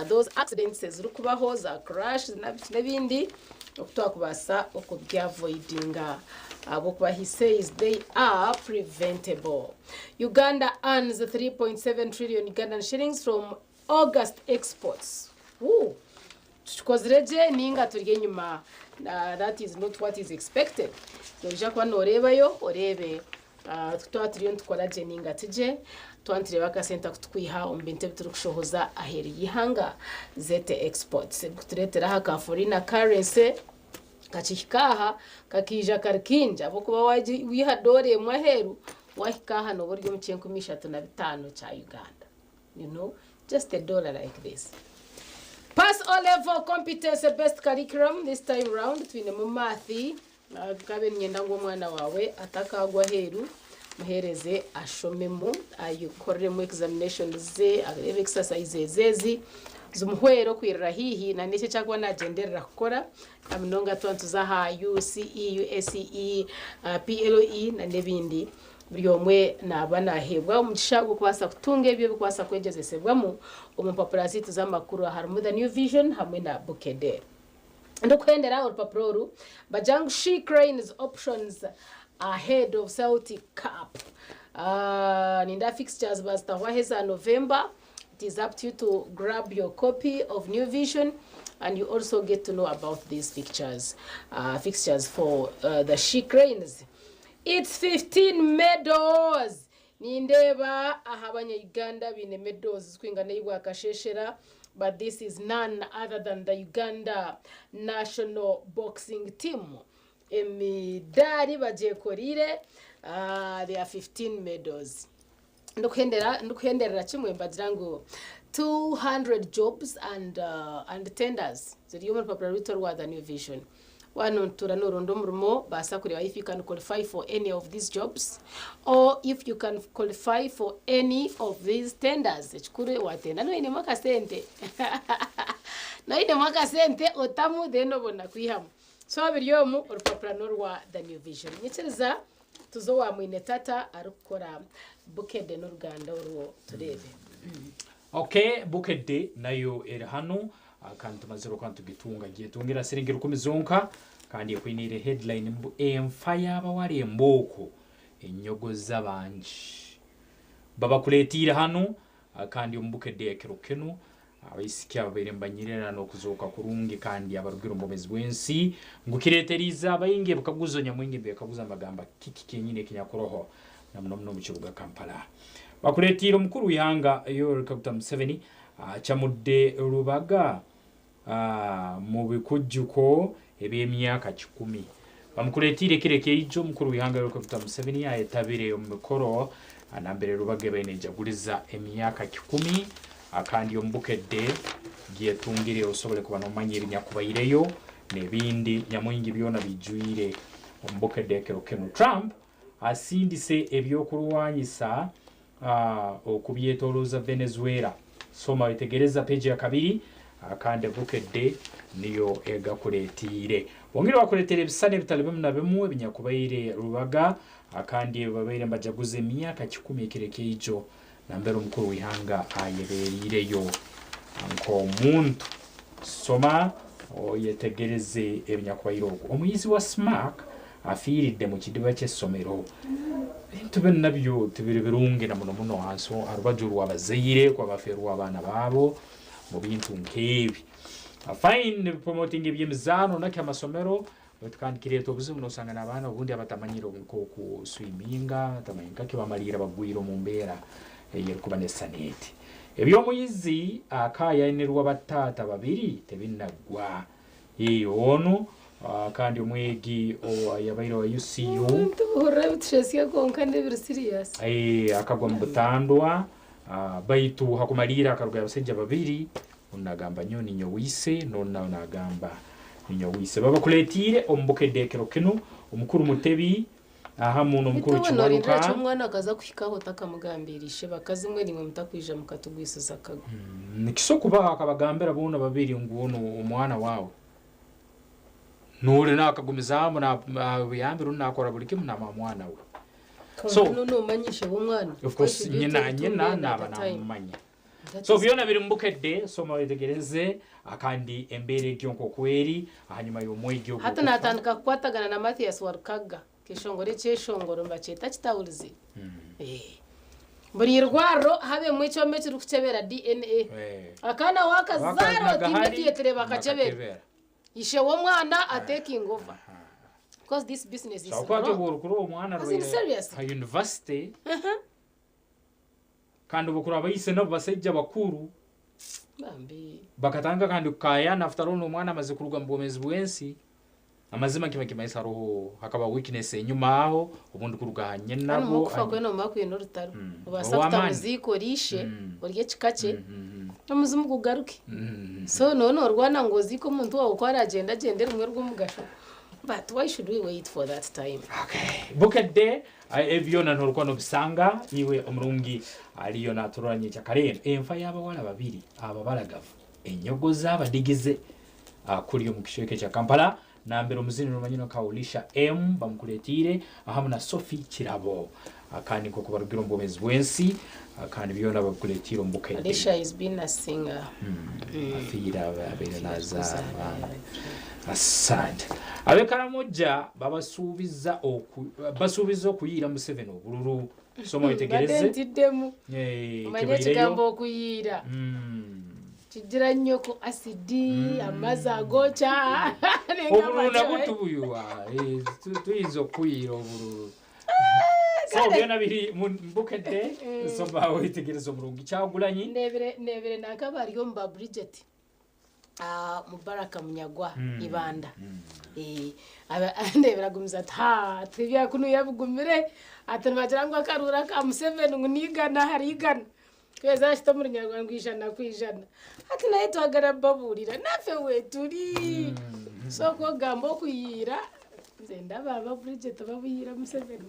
those accidents ezirikubaho za crash n'ebindi oku twakubaasa okubyavoidinga ahabw'okuba he says they are preventable. Uganda earns 3.7 trillion Ugandan shillings from August exports. Woo! Tukikozire gye ninga turi enyima? That is not what is expected. Noija kuba nooreebayo oreebe twaba turiyo nitukora gye ninga ti gye. Twaba nitureeba akasente aku turikwiha omu bintu ebi turikushohoza aheeru y'eihanga, Zete Exports erikutureetera aha ka foreign currency kakihika aha kakaija kari kaingi ahabw'okuba waiha doora emwe aheeru wahika aha nooba ori omu kyenkumi ishatu na bitaano kya Uganda. You know, just a dollar like this. Pass O level competence based curriculum this time round twinemu math Nkabe niinyenda ngu omwana waawe atakaagwa aheeru, muheereze ashomemu, ayekoreremu examinations ze, areebe exercises ezi zimuhwere okwirira haihi na n'eki eki arikuba naagyenderera kukora na munonga twaba nituza aha UCE, UACE, PLE na n'ebindi. Buri omwe naaba naaheebwa omugisha gw'okubaasa kutunga ebyo ebirikubaasa kwegyezesebwamu omu mpapura zaitu z'amakuru aharimu The New Vision hamwe na Bukedde. Ndikuhendera orupapura oru, bagira ngu She Cranes options ahead of Celtic Cup. Nindeeba fixtures bazitaho aha eza November. It is up to you to grab your copy of New Vision and you also get to know about these fixtures, fixtures for the She Cranes. It's 15 medals! Nindeeba aha abanya Uganda baine medals zirikwingana ei bwakasheshera but this is none other than the Uganda national boxing team. Emidaari bagyekoreire there are 15 medals. Ndikuhendera ndikuhenderera kimwe mbagira ngu 200 jobs and and tenders ziri omu rupapura rwaitu orwa The New Vision. Waaba notuura noronda omurimo, baasa kureeba if you can qualify for any of these jobs or if you can qualify for any of these tenders. Ekikuru watenda noinemu akasente noinemu akasente otamu then obona kwihamu. So biri omu orupapura norwa The New Vision. Nyikiriza tuze owa mwine tata arikukora Bukedde n'oruganda orwo tureebe. Okay, Bukedde nayo eri hanu Kandi tumazire okuba nitugitunga gyetungira siringi rukumi zonka kandi ekwiniire headline mbu enfa y'abawara embooko enyogoza bangi. Babakureetiire hanu kandi omu Bukedde ekiro kinu abaisiki ababaire nibanyirira n'okuzooka kurungi kandi abarugire omu bwomeezi bw'ensi ngu kireeteriize abaingi ebikaguzo nyamwingi nibekaguza nibagamba kiki kyenyini ekinyakuroho na muno muno omu kibuga Kampala. Bakureetiire omukuru w'ihanga Yoweri Kaguta Museveni Acamudde Rubaga mu bikujjuko eby'emyaka kikumi. Bamukureetiire ekiro ekyaijo, omukuru w'ihanga Yoweri Kaguta Museveni ayetabire omu mikoro nambere Rubaga ebaire nejaguriza emyaka kikumi kandi omu Bukedde gyetungire osobole kuba nomanya ebinyakubaireyo n'ebindi nyamwingi byona bijwire omu Bukedde ekiro kinu. Trump asindise ebyokurwanyisa okubyetolooza Venezuela. Soma wetegereza peji ya kabiri kandi Bukedde niyo egakuleetiire. Bongire bakuleetera ebisisani ebitali bimu na bimu ebinyakubaire Rubaga kandi ebi babaire nibajaguza emyaka kikumi ekiro ekyaijo nambere omukuru w'ihanga ayeberiireyo nk'omuntu. Soma oyetegereze ebinyakubaire oku. Omuyizi wa Smack afiiridde mu kidiba ky'essomero. Ebintu binu nabyo tibiri birungi na muno muno ha rubaju rw'abazaire kuba bafeerwa abaana baabo mu bintu nk'ebi. Fine nibipromotinga eby'emizaano naki amasomero baitu kandi kireeta obuzibu nosanga n'abaana obundi abatamanyire nk'oku swiminga, batamanyire nkaki bamaliira bagwire omu mbeera ey'erukuba n'esisana eti. Eby'omuyizi akaayanirwa bataata babiri tebinaggwa. Ii, Onu kandi omwegi owayabaire owa UCU. Nitubuhurira ebitushetsya kwonka n'ebiri serious. Akagwa mu butandwa baitu hakumaliira akarugayo abasaija babiri, onu nagamba nyowe ninye owaise n'onu nawe nagamba ninye owaise. Babakuletiire omu Bukedde ekiro kinu omukuru Mutebi ahamu n'omukuru Beitu waaba noorindira Kiwanuka. ki omwana akaza kuhika aho otakamugambiire ishe bakazi mwe naimwe mutakwija mukatugwisiza akagwe. Nikiso kuba akabagambira boona babiri ngu onu omwana waawe nori nakagumizaamu nabuyambi rundi nakora buri kimu namuha mwana we. So Kwonka noomanya ishe w'omwana. Of course nyina nyina naba namumanya. So byona biri mu Bukedde soma wetegereze kandi embeera egyo nk'oku eri ahanyuma y'omwegi ogu Hati okufa. naatandika kukwatagana na Mathias Walukaga. Ekeshongoro ekyeshongoro nibakyeta kitahurizi. Buri irwariro habemu ekyoma ekirikukyebera DNA. Akaana waakazaara oti immediately bakakyebera. Ishe w'omwana a taking over. Because this business is Ahabw'okuba wrong. obu orikureeba omwana As in arwaire seriously. aha university, Kandi obu baise nabo basaija bakuru Bambi. Bakatandika kandi kukayana after all omwana amaze kuruga mu bwomeezi bw'ensi. Amazima kiba kimaisa haroho hakaba weakness enyuma aho obundi kuruga ha Hano nyinabo. okufa kwena omuba kwine orutaro. Obaasa Ow'amaani. kutamuziika oriishe orye ekika kye omuzimu gugaruke. So noona norwana ngu oziike omuntu waawe ku aragyenda agyende rimwe rw'omugasho. But why should we wait for that time? Bukedde ebyona norukuba nobisanga iwe omurungi aliyo naturoranye ekyakare enfa y'abawala babiri ababalagavu enyogo z'abadigize kuli omu kicweka ekya Kampala nambere omuzini rumanyino Kaulisha M bamukuleetiire ahamu na Sophie Kirabo kandi nk'oku barugire omu bwomeezi bw'ensi kandi byona babukuleetiire omu Bukedde. Alicia is been a singer. Afiire abeire nazaara abaana. Asante. Ab'e Karamoja babasuubiza oku basuubiza okuyiira Museveni obululu. Soma Mbadde wetegereze. ntiddemu. Omanye Kibaireyo. ekigambo okuyiira kigira nnyo ku asidi amazzi agokya. Obululu nabwo tubuyuwa tuyinza okuyiira obululu. So byona biri mu Bukedde, soma wetegereze omurungi Kyagulanyi. Ndebere ndebere nakaba ari omu ba Bridget. Ah, Mubaraka Munyagwa Ibanda. Ndebera agumiza ati ha twibya kunu yabugumire ati nibagira ngu akarura ka Museveni ngu nigana hari igana tweza ashita muri Nyarwanda ngu 100% ati naye twagara baburira nafe we turi so kugamba okuyiira nze ndaba aba Bridget babuyira Museveni.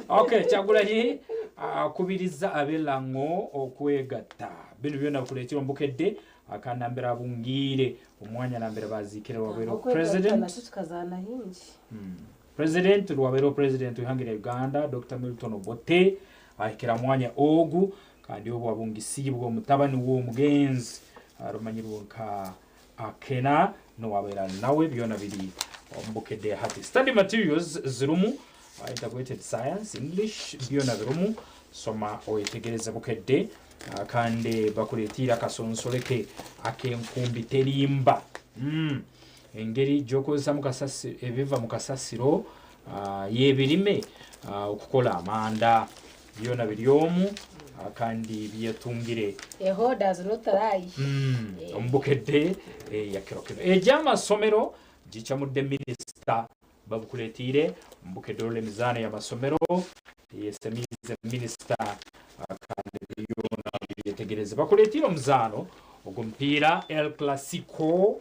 Okay, Kyagulanyi akubiriza ab'Elango okwegatta. Bino byona bikuleetera omu Bukedde akanambira abungiire omwanya nambere baziikire wabeereho president Nakyo kikazaana hingi. President lwabeereho president w'ihanga lya Uganda Dr Milton Obote ahikira mwanya ogu kandi obu abungisiibwe omutabani w'omugenzi arumanyirwe nka Akena nowabeera nawe. Byona biri omu Bukedde. Hati study materials zirumu integrated science, English, byona birumu. Soma oyetegereze Bukedde kandi bakuleetiire akasonsoleke ak'enkumbi terimba. Engeri gy'okozesamu kasasi ebiva mu kasasiro y'ebirime okukola amanda byona biri omu kandi byetungire. Eho does not lie. Omu Bukedde ya kiro kino egy'amasomero gicamudde minisita babukuleetiire omu Bukedde olwo emizaano y'amasomero yesemiize minisita kandi byona byetegereze bakuleetiire omuzaano ogw'omupiira El Clasico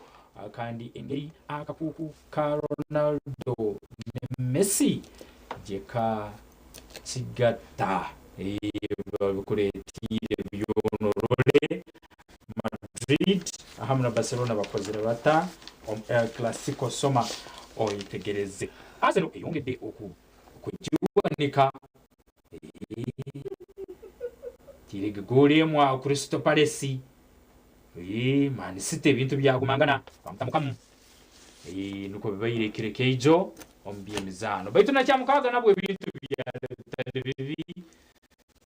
kandi engeri akakuku ka Ronaldo ne Messi gyeka kigatta. Babikuleetiire byonorole Madrid ahamu na Barcelona bakozere bata omu El Clasico. Soma oyitegereze. Arsenal eyongedde okugiwanika kirege goolo emu awo Crystal Palace. Man City ebintu byagumangana bamutamukamu. Nukwo bibaire ekiro ekeijo omu byemizaano baitu nakyamukaaga nabwo ebintu byatali bibi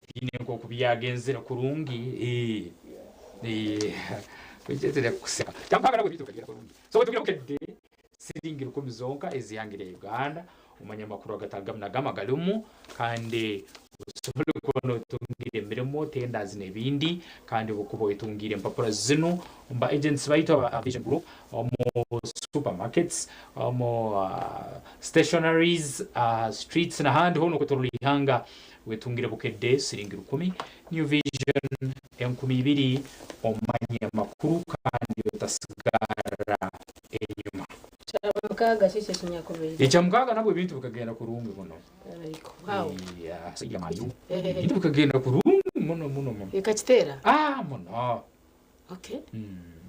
tiine nk'oku byagenzere kurungi. Kujetera kuseka kyamukaaga nabwo ebintu bikagenda kurungi. So tugira Bukedde siringi 1000 zonka ezihangire ya Uganda omanya amakuru agatagamu nagama galimu kandi osobole kubona otungire emirimo tenders n'ebindi kandi obukuba oyetungire empapura zinu mba agents baitu aba Vision Group omu supermarkets, omu stationaries, streets n'ahandi hoona okwetorora ihanga wetungire Bukedde siringi 1000, New Vision 2000 omanye amakuru kandi otasigara enyuma. Kyamukaaga kiki ekinyakubaire? Ekyamukaaga nabwo ebintu bikagenda kurungi muno. Ariko wow. Yeah, sajja mayu ebintu bikagenda kurungi muno muno muno. Ekakiteera. Ah, muno. Okay.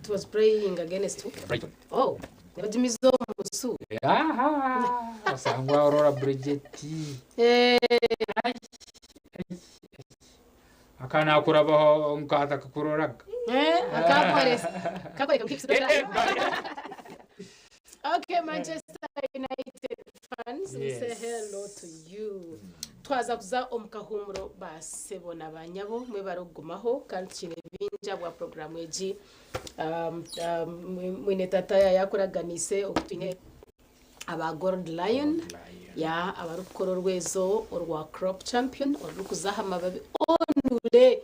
It was praying against who? Brighton. Oh, bagimiza omusu. Aha osangwa Aurora Bridget. Akana akurabaho nkata kakuroraga. Akakoresa kakoreka. Okay, Manchester United fans, we say hello to you. Twaza kuza omu kahumuro basebo na banyabo mwe barugumaho kandi tukine binja bwa programu egi mwine tata yakuraganise okutwine aba Gold Lion ya abarukukora orwezo orwa Crop Champion orukuzaho amababi. Ijure.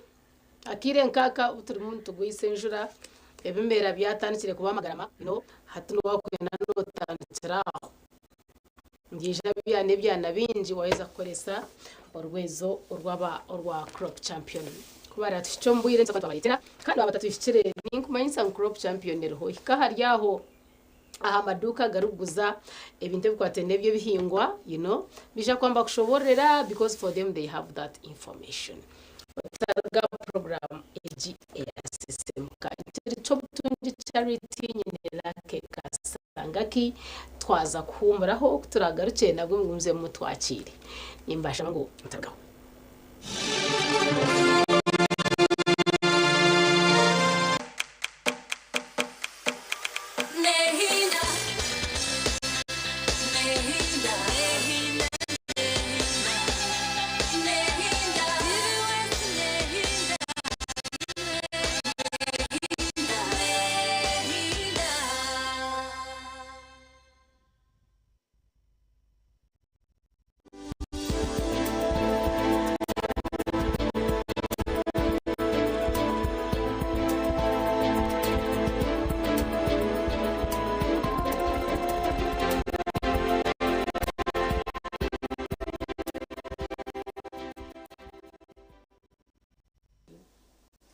Akaire nk'aka obu turimu nitugwisa enjura, ebimera byatandikire kuba amagarama, you know, hati wakwenda notandikira aho. Nibyija byana ebyana bingi waheza kukoresa orwezo orwaba orwa Crop Champion. Ku baratuhikye omu bwire nituza kuba nitubareetera kandi baaba batatuhikire ninkumanyisa ngu Crop Champion eriho. Hika ahari aho aha maduuka agarikuguza ebintu ebikwataine n'eby'ebihingwa you know, baija kuba nibakushoboororera because for them they have that information. Otaruga aha puroguraamu egi eya Sisimuka. Kiri ky'obutungi Charity nyine Lucky Kasangaki twaza kuhuumuraho ku turaagarukye nabwo mugumizemu mutwakiire. Nimbashaba ngu mutarugaho.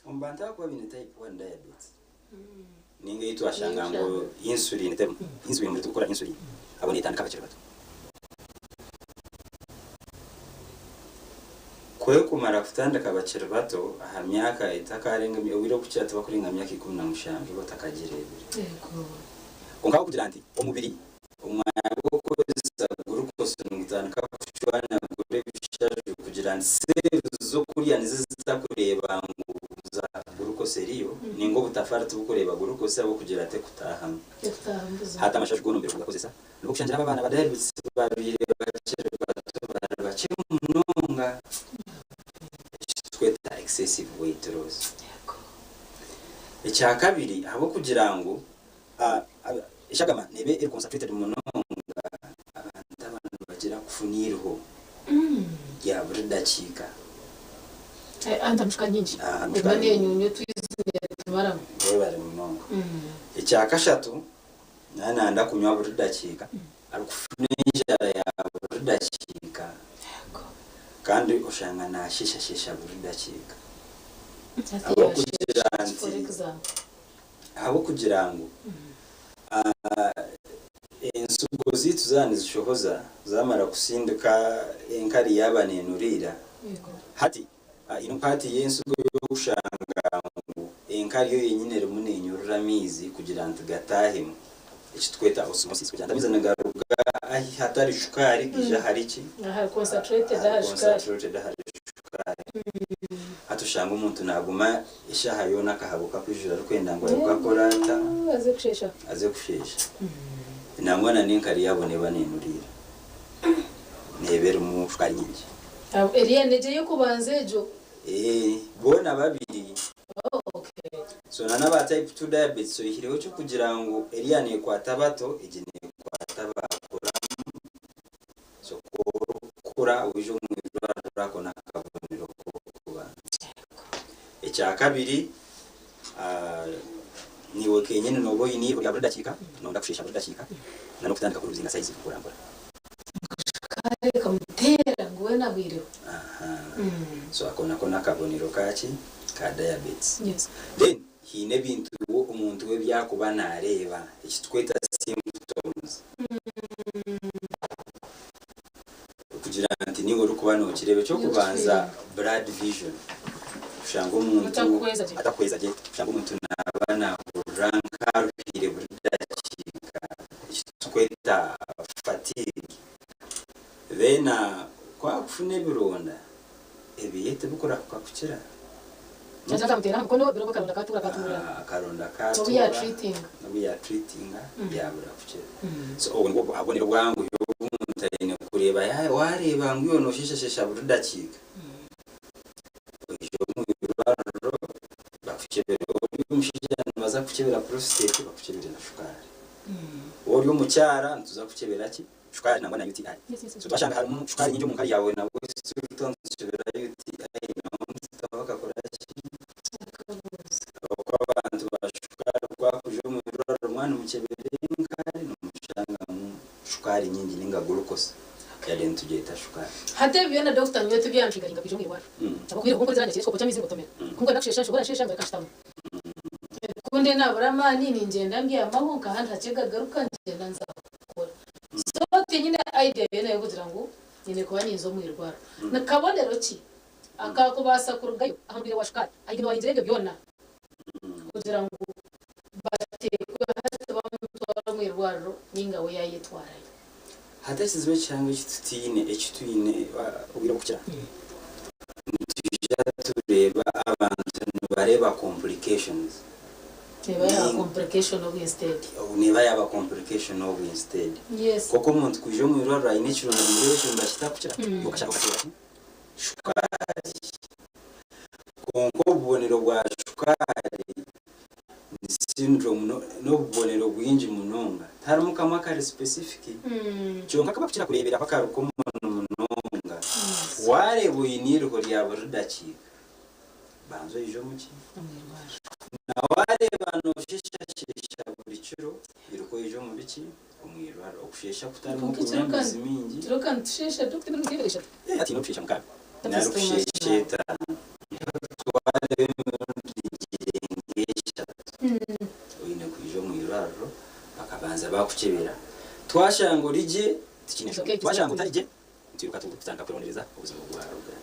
Omu bantu abakuba baine type 1 diabetes ninga ei twashanga ngu insulin terimu, insulin omubiri tigukora insulin, abo netandika bakiri bato. Ku ekumara kutandika bakiri bato aha myaka etakarenga obwire obukukira tibakurenga myaka 17 batakagireebire. Kwonka ahabw'okugira nti omubiri Omwanya gw'okukozesa glucose nigutandika kucwanagura ebishaju kugira nti cells z'okurya nizo zitakureeba ngu za glucose eriyo ninga obutafari tibukureeba glucose ahabw'okugira tekutahamu. Hati amashaju goona omubiri kugakozesa nikwo kushangira abo abaana ba diabetes babaire bakiri bato bari bakye munonga eki turikweta excessive weight loss. Ekyakabiri ahabw'okugira ngu Eshagama neeba eri concentrated munonga abantu aba nibagira kufuna eiriho rya buri dakiika. Anti amushuka nyingi Amushuka eba nyingi. nenyunywa otwizi netumaramu. Webare munonga. Ekyakashatu naaba nayenda kunywa buri dakiika arikufuna enjara ya buri dakiika kandi oshanga nasheshashesha buri dakiika ahabw'okugira For nti example. Ahabw'okugira ngu ensigo zaitu zaaba nizishohoza, zaamara kusindika enkari yaaba neenuriira, hati haine paati y'ensigo y'okushanga ngu enkari yo yenyine erimu neenyurura amaizi kugira nti gataahemu, eki turikweta osmosis, kugira nti amaizi nigaruga ahu hatari shukaari gaija ahari ki? Ahari concentrated Ahari ahari shukaari. concentrated ahari shukaari. Hati oshanga omuntu naaguma Eshaaha yoona akahabuka kwijura arikwenda ngu aruke akore ata? Aze kusheesha. Aze kusheesha. Nangwa na n'enkari yaabo neeba neenuriira. Neeba erimu shukaari nyingi. Eriya n'egyo ey'okubanza egyo? Ee, boona babiri. Oh, okay. So na n'aba type 2 diabetes oihireho eky'okugira ngu eriya neekwata abato, egi neekwata abaakuramu. So ku orikukura waija omu irwariro ako n'akabonero k'okubanza. Ekyakabiri, naiwe kenyini nooba oine eiriho rya buri dakiika, nooyenda kusheesha buri dakiika, n'okutandika kuruzinga sayizi mpora mpora. Kare kamuteera ngu weena ahweireho. So ako nako n'akabonero ka ki? Ka diabetes. Then haine ebintu omuntu we ebi arikuba naareeba, eki turikweta symptoms. Kugira nti niiwe orikuba nookireeba. Eky'okubanza blood vision, kushanga omuntu atakuhweza gye, kushanga omuntu naaba naahurira nk'aruhire buri dakiika, eki turikweta fatigue. Then ku akufuna ebironda, ebye tibikurahuka kukira. Akaronda katuura n'obu yaatreatinga byabura kukira. So obwo nibwo bubonero bwanguhi obu omuntu aine kureeba. Waareeba ngu iwe noosheshashesha buri dakiika, oije omu irwariro bakukyebere. Waaba ori omushaija nibaza kukukyebera prostate bakukyebere na shukaari. Waaba ori omukyara nituza kukukyebera ki? Shukaari nangwa na UTI. So twashanga harimu shukaari nyingi omu nkari yaawe nabwo still nitukyebera UTI nangwa nitutaho akakora. nimukyebera enkari nimushangamu shukaari nyingi ninga glucose yade nitugyeta shukaari. Hati ebi byona doctor nyowe tibyantrigaringa kwija omwirwariro ahabw'okuba obu nkuhurira nyakiire ekikopo ky'amaizi ngotomera ku nkwenda kusheesha nshobora nsheesha ngaruka nshutama ku ndi nabura amaani ningyenda mbyamaho nkahandi hakye gagaruka ngyenda nza kukora so tinyine idea yoona y'okugira ngu nyine kuba ninza omwirwariro. Ni kabonero ki akakubaasa kurugayo aha mubiri wa shukaari ahaiguru waringire ebyo byona kugira ngu bateekwe hati bamutware omu irwariro ninga we yayetwarayo? Hati ekizibu ekihango eki tutaine, eki twine obwire obukukira, nitwija tureeba abantu nibareeba complications. Neeba yaaba complication obwo instead. Neeba yaaba complication obwo instead. Yes. Nk'oku omuntu kwija omu irwariro aine ekironda noreeba ekironda kitakukira, okashanga okateera ki? Shukaari. Kwonka obubonero bwa shukaari ni syndrome n'obubonero bwingi munonga. Tiharimu kamwe akari specific. Kyonka akabakukira kureeberaho akari common munonga, waareeba oine eiriho rya buri dakiika, banza oije omu ki? Na waareeba noosheshashesha buri kiro, iruka oije omu biki? Omu irwariro. Okusheesha kutarimu Kwonka kunywa ekiro amaizi maingi. Ekiro ka nitushesha doctor emirundi nk'ebiri eshatu. Hati haine okusheesha mukaaga nari okusheesha etaano. Twareeba emirundi girenga eshatu oine kwija omu irwariro bakabanza bakukyebera. Twashanga ori gye tikiine nshonga, twashanga otari gye nitwiruka tutandika kurondereza obuzibu obu bwaruga.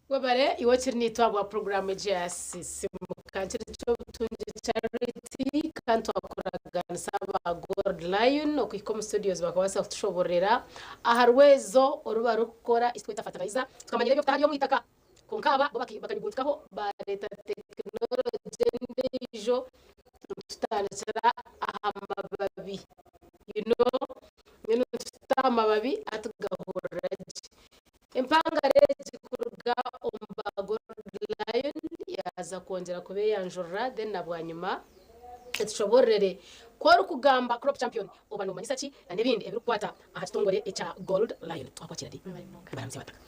Webare iwe okiri naitwe ahabwa puroguraamu egi eya Sisimuka. Nkiri Ky'obutungi Charity kandi twakuraganisa aba Gold Lion okuhika omu studios bakabaasa kutushobororera aha rwezo oru barikukora eki turikweta fertilizer. Tukamanyira eby'okutaha ari omu itaka kwonka aba bo bakanyuguntikaho baareeta tekinologye endiijo nitutandikira aha mababi you know mbwenu nituta aha mababi hati gahurira gye. Empangare egi kuruga omu ba Gold Lion yaaza kwongyera kubeeyanjurira then na bwanyima etushoboororere ku orikugamba Crop Champion oba noomanyisa ki na n'ebindi ebirikukwata aha kitongore ekya Gold Lion. Twakwakira di? Baramutsya bataka.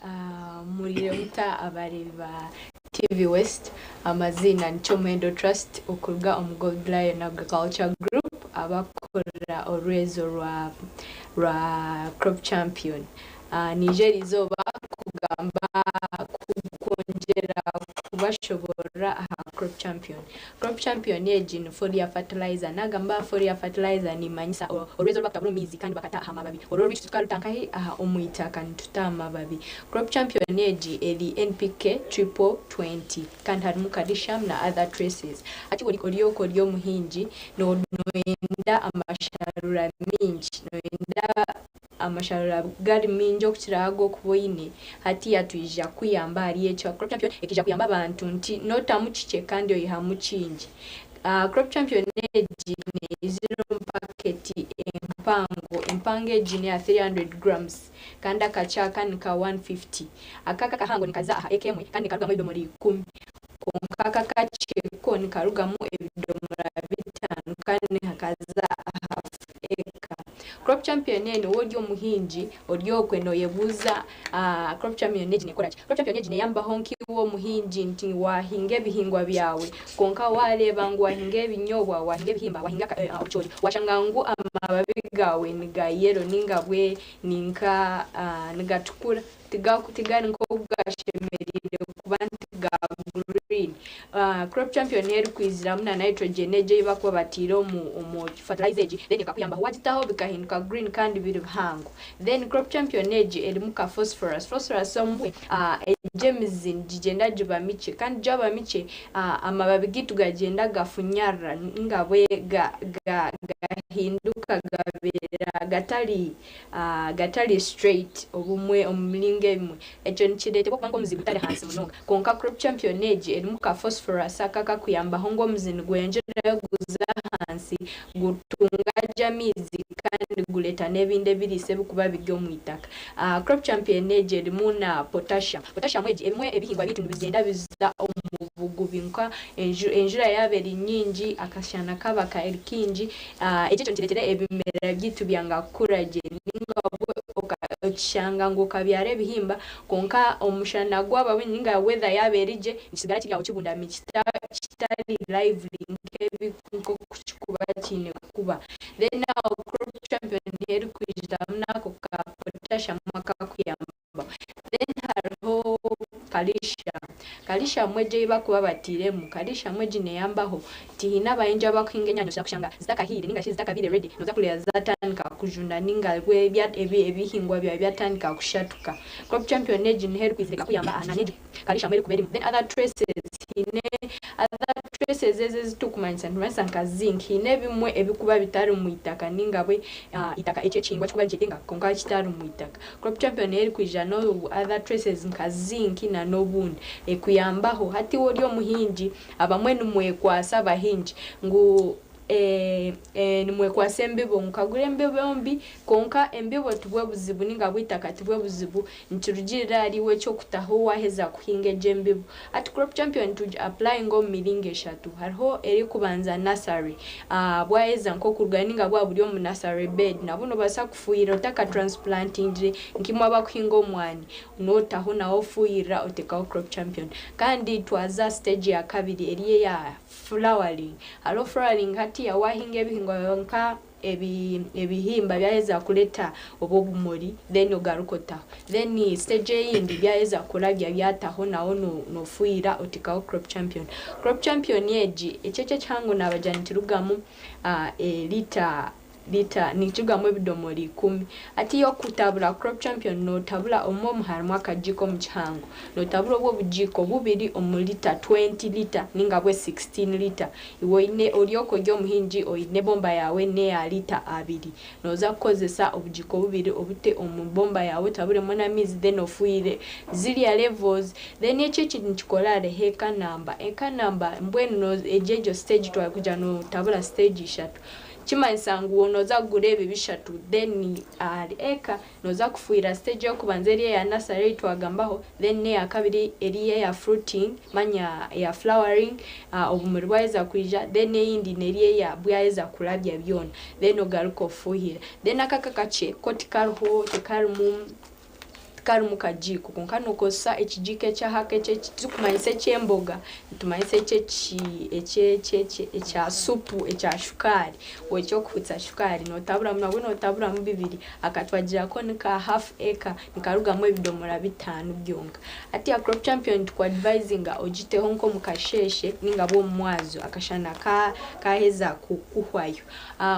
Muriire muta abareebi ba TV West? Amaziina ni Kyomuhendo Trust okuruga omu Gold Lion Agriculture Group abakukorera orwezo rwa Crop Champion. Naija eriizooba kugamba kwongyera kubashoboorora aha Crop Champion. Crop Champion egi ni foliar fertilizer. Naagamba aha foliar fertilizer nimanyisa orwezo oru barikutabura omu maizi kandi bakata aha mababi. Orwo orwaitu titukaruta nkahi? Aha omu itaka nituta aha mababi. Crop Champion egi eri NPK triple 20 kandi harimu calcium na other traces. Hati ori okwo ori omuhingi noyenda amasharura maingi, noyenda Amasharura gari maingi okukira agu orikuba oine hatiiya twija kukuyamba ahari ekyo. Crop Champion ekaija kuyamba abantu nti notamu kikye kandi oihamu kingi. Crop Champion egi neizira omu paketi empango, empango egi neya 300 grams kandi akakye aka nika 150. Aka akahango nikaza aha eka emwe kandi nikarugamu ebidomora ikumi kwonka aka akakye ko nikarugamu ebidomora bitaano kandi nikaza aha eka. Crop Champion enu waaba ori omuhingi ori okwe nooyebuuza Crop Champion egi neekora ki? Crop Champion egi neeyambaho nk'iwe omuhingi nti waahinga ebihingwa byawe kwonka waareeba ngu waahinga ebinyoobwa, waahinga ebihimba, waahinga obucoori waashanga ngu amababi gaawe ni ga yellow nainga bwe ninka nigatukura tigari nk'oku gashemereire kuba nti ga green. Green. Crop Champion erikwiziramu na nitrogen egyo ei bakuba bataire omu fertilizer egi then ekakuyambaho wagitaho bikahinduka green kandi biri bihango. Then Crop Champion egi erimu ka phosphorus. Phosphorus omwe egyo emizi nigigyenda giba mikye kandi gyaba mikye amababi gaitu gagyenda gafunyarara ninga bwe gahinduka gabeera gatari gatari straight obumwe omu miringo emwe. Ekyo nikireetebwa okuba nk'omuzi gutari ahansi munonga. Kwonka Crop Champion egi erimu ka phosphorus aka akakuyambaho ngu omuzi nigweyongyerayo guza ahansi gutunga gye amaizi kandi gureeta n'ebindi ebiriisa ebirikuba biri omu itaka. Crop Champion egi erimu na potassium. Potassium egi ebimwe ebihingwa byaitu nibigyenda biza omu bugubi nka enjura yaaba eri nyingi, akashana kaaba kari kaingi, Eki ekyo nikireetera ebimera byaitu byanga kukura gye ninga obwo okishanga ngu okabyara ebihimba kwonka omushana gwaba mwingi ninga weather yaaba eri gye nikisigara kiri aho kibundami kitari lively nk'oku kirikuba kiine kuba. Then aho crop champion niho erikwijiramu n'ako ka potassium akakuyambaho. Then hariho calcium. Calcium egyo ei barikuba batairemu, calcium egi neeyambaho Tihaine abahingi abakuhinga enyanya oshusha kushanga zitakahiire ninga shi zitakabaire ready noza kureeba zatandika kujunda ninga bwe ebihingwa byawe byatandika kushatuka. Crop champion egi niho erikwizira ekakuyamba aha nana egi calcium erikuba erimu. Then other traces haine other traces ezi ezitukumanyisa nitumanyisa nka zinc haine ebimwe ebikuba bitari mwitaka ninga bwe itaka eki ekihingwa kikuba nikyetenga kwonka kitari mwitaka. Crop champion niyo erikwija no other traces nka zinc nana obundi ekuyambaho. Hati iwe ori omuhingi Abamwe nimwekwasa abahingi ngu nimwekwasa embibo ngu kagure embibo mbi kwonka embibo tibwo buzibu ninga bwo eitaka tibwo buzibu nikirugiirira ahari iwe eky'okutaho waaheza kuhinga egyo embibo. Hati Crop Champion tugi apurayinga omu miringo eshatu. Hariho erikubanza nursery, bwaheza nk'okuruga ninga bwaba buri omu nursery bed nabwo noobaasa kufuhirira otakatranspulantingire nk'imwe abakuhinga omwani. Notaho nawe ofuhirira otekaho crop champion. Kandi twaza stage ya kabiri eri eya flowering. Hariho flowering hatiya wahinga ebihingwa byawe nka ebihimba byaheza kureta obu obumuri then ogaruka otaho. Then stage eyindi byaheza kurabya byataho naho nofuhirira otekaho crop champion. Crop champion egi eki ekyekihango nabagira nikirugamu lita Lita nikirugamu ebidomora ikumi. Hati okutabura Crop Champion notabura omwe omu harimu akagiiko omu kihango. Notabura obwo obugiiko bubiri omu lita 20 lita ninga bwe 16 lita. Iwe oine ori okwo ori omuhingi oine ebomba yaawe neya lita abiri. Noza kukozesa obugiiko bubiri obute omu bomba yaawe otaburemu n'amaizi then ofuhire ziriya levels. Then eki eki nikikora hariho eka namba. Eka namba mbwenu egyo egyo stage twakugira notabura stage ishatu. Kimanyisa ngu noza kugura ebi bishatu then ahari eka noza kufuhirira stage eyokubanza eri eya nursery eyi twagambaho then neyakabiri eri eya fruiting manya eya flowering obumuri bwaheza kwija then eyindi neri eya bwaheza kurabya byona then ogaruke ofuhirire. Then aka akakye ko tikariho tikarimu Tikarimu kagiiko, kwonka nookozesa ekigiiko eky'ahaka eki tirikumanyisa eky'emboga, nitumanyisa eki eki ekya supu ekya shukaari, eky'okuhutsa shukaari. Nootaburamu nabwo nootaburamu bibiri, aka twagira ko ni ka hafu eka, nikarugamu ebidomora bitaano byonka. Hati Crop Champion nitukuadivayizinga ogiteho nk'omu kasheeshe nainga bw'omu mwazyo akashana kaaheza kuhwayo.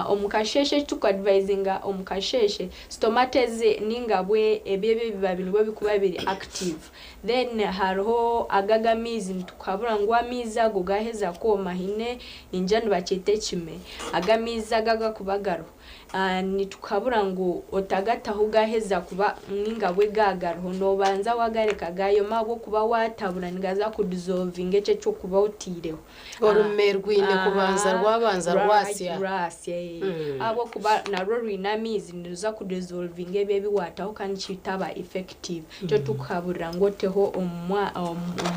Omu kasheeshe eki turikuadivayizinga omu kasheeshe, Stomata ezi ninga bwe ebyo ebibabi nibwo bikuba biri active. Then hariho ago ag'amaizi nitukuhabura ngu amaizi ago gaheza kwoma haine ningira nibakyeta ekime, ago amaizi ago agakuba gariho nitukuhabura ngu otagataho gaheza kuba ninga bwe gagariho nobanza wagareka gayoma ahabw'okuba watabura nigaza ku dissolvinga ekyo ekyokuba oteireho. Orume rwine kubanza rwabanza rwasya. Rwasya ahabw'okuba narwo rwine amaizi niruza kudisolvinga ebyo ebi waataho kandi kitaba effective. Nikyo turikuhaburira ngu oteho omu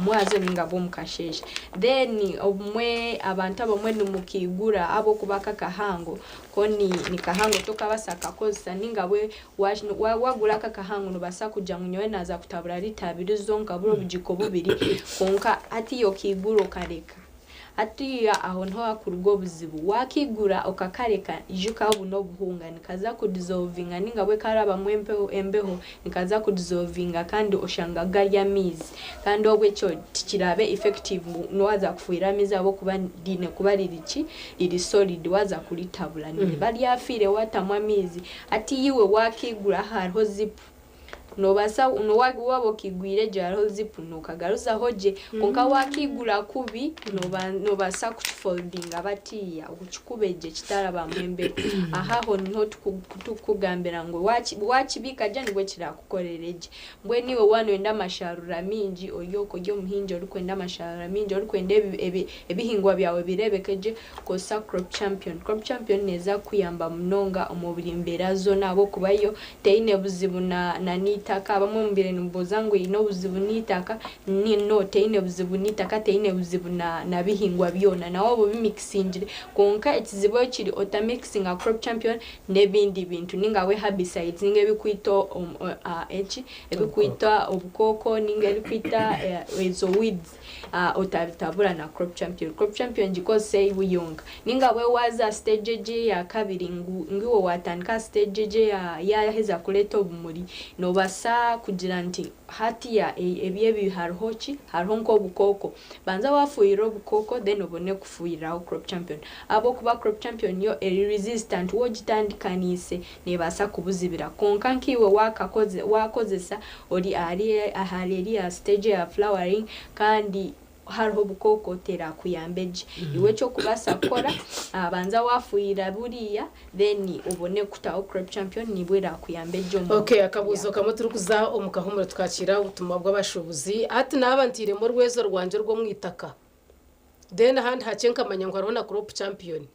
mwazyo nainga bwo omu kasheeshe. Then obumwe abantu abamwe nimukiigura ahabw'okuba aka akahango ko ni kahango tokabaasa kukakozesa nainga bwe wagura aka akahango nobaasa kugira ngu nyowe naaza kutabura lita abiri zonka buri obugiiko bubiri kwonka hatiiya okaigura okareka. Hatiiya aho niho hakuruga obuzibu. Waakigura okakareka, ijuka obu n'obuhunga, nikaza kudizovinga ninga bwe karabamu empeho embeho nikaza kudizovinga kandi oshanga gari amaizi. Kandi obwo ekyo tikiraabe effective ngu waaza kufuhirira amaizi ahabw'okuba riine kuba riri ki? Riri solid waaza kuritabura. Niriba ryafiire waatamu amaizi. Hati iwe waakigura hariho zipu Noobaasa waaba okaigwire gye hariho zipu nookagaruzaho gye kwonka waakaigura kubi noobaasa kukifoldinga batiiya okikube gye kitarabamu embeho. Aho aho niho turikukugambira ngu waakibiika gye nibwo kiraakukorere gye. Mbwenu iwe waaba nooyenda amasharuura maingi ori okwo ori omuhingi orikwenda amasharuura maingi orikwenda ebihingwa byawe bireebeke gye, kozesa Crop Champion. Crop Champion neeza kukuyamba munonga omu buri mbeera zoona ahabw'okuba yo Teine buzibu na na n'eitaka. Abamwe mubaire nimubuuza ngu eine obuzibu n'eitaka. Ni no, teine buzibu n'eitaka, teine buzibu na na bihingwa byona. Nawe oba obimikisingire. Kwonka ekizibu ekiri otamikisinga Crop Champion n'ebindi bintu ninga we herbicides ninga ebirikwita eki, ebirikwita obukooko ninga ebirikwita ezo weeds. Otabitabura na Crop Champion. Crop Champion gikozese iwe yonka. Ninga we waaza aha stage egi eya kabiri ngu iwe waatandika aha stage egi eya yaaheza kureeta obumuri, noobaasa kugira nti hatiya ebi ebi hariho ki? Hariho nk'obukooko. Banza waafuhirira obukooko then obone kufuhiriraho Crop Champion. Ahabw'okuba Crop Champion yo eri resistant, waagitandikaniise neebaasa kubuzibira. Kwonka nk'iwe waakozesa ori ahari ahari eriya stage eya flowering kandi hariho obukooko terakuyambe gye. Iwe ekyokubaasa kukora, banza wafuhirira buriya then obone kutaho Crop Champion nibwo erakuyambe gye omu Okay, akabuuzo kamwe turikuza omu kahumuro tukakiira obutumwa bw'abashuubuzi. Hati naaba ntairemu orwezo rwangye orw'omu itaka, then ahandi hakye nkamanya ngu hariho na Crop Champion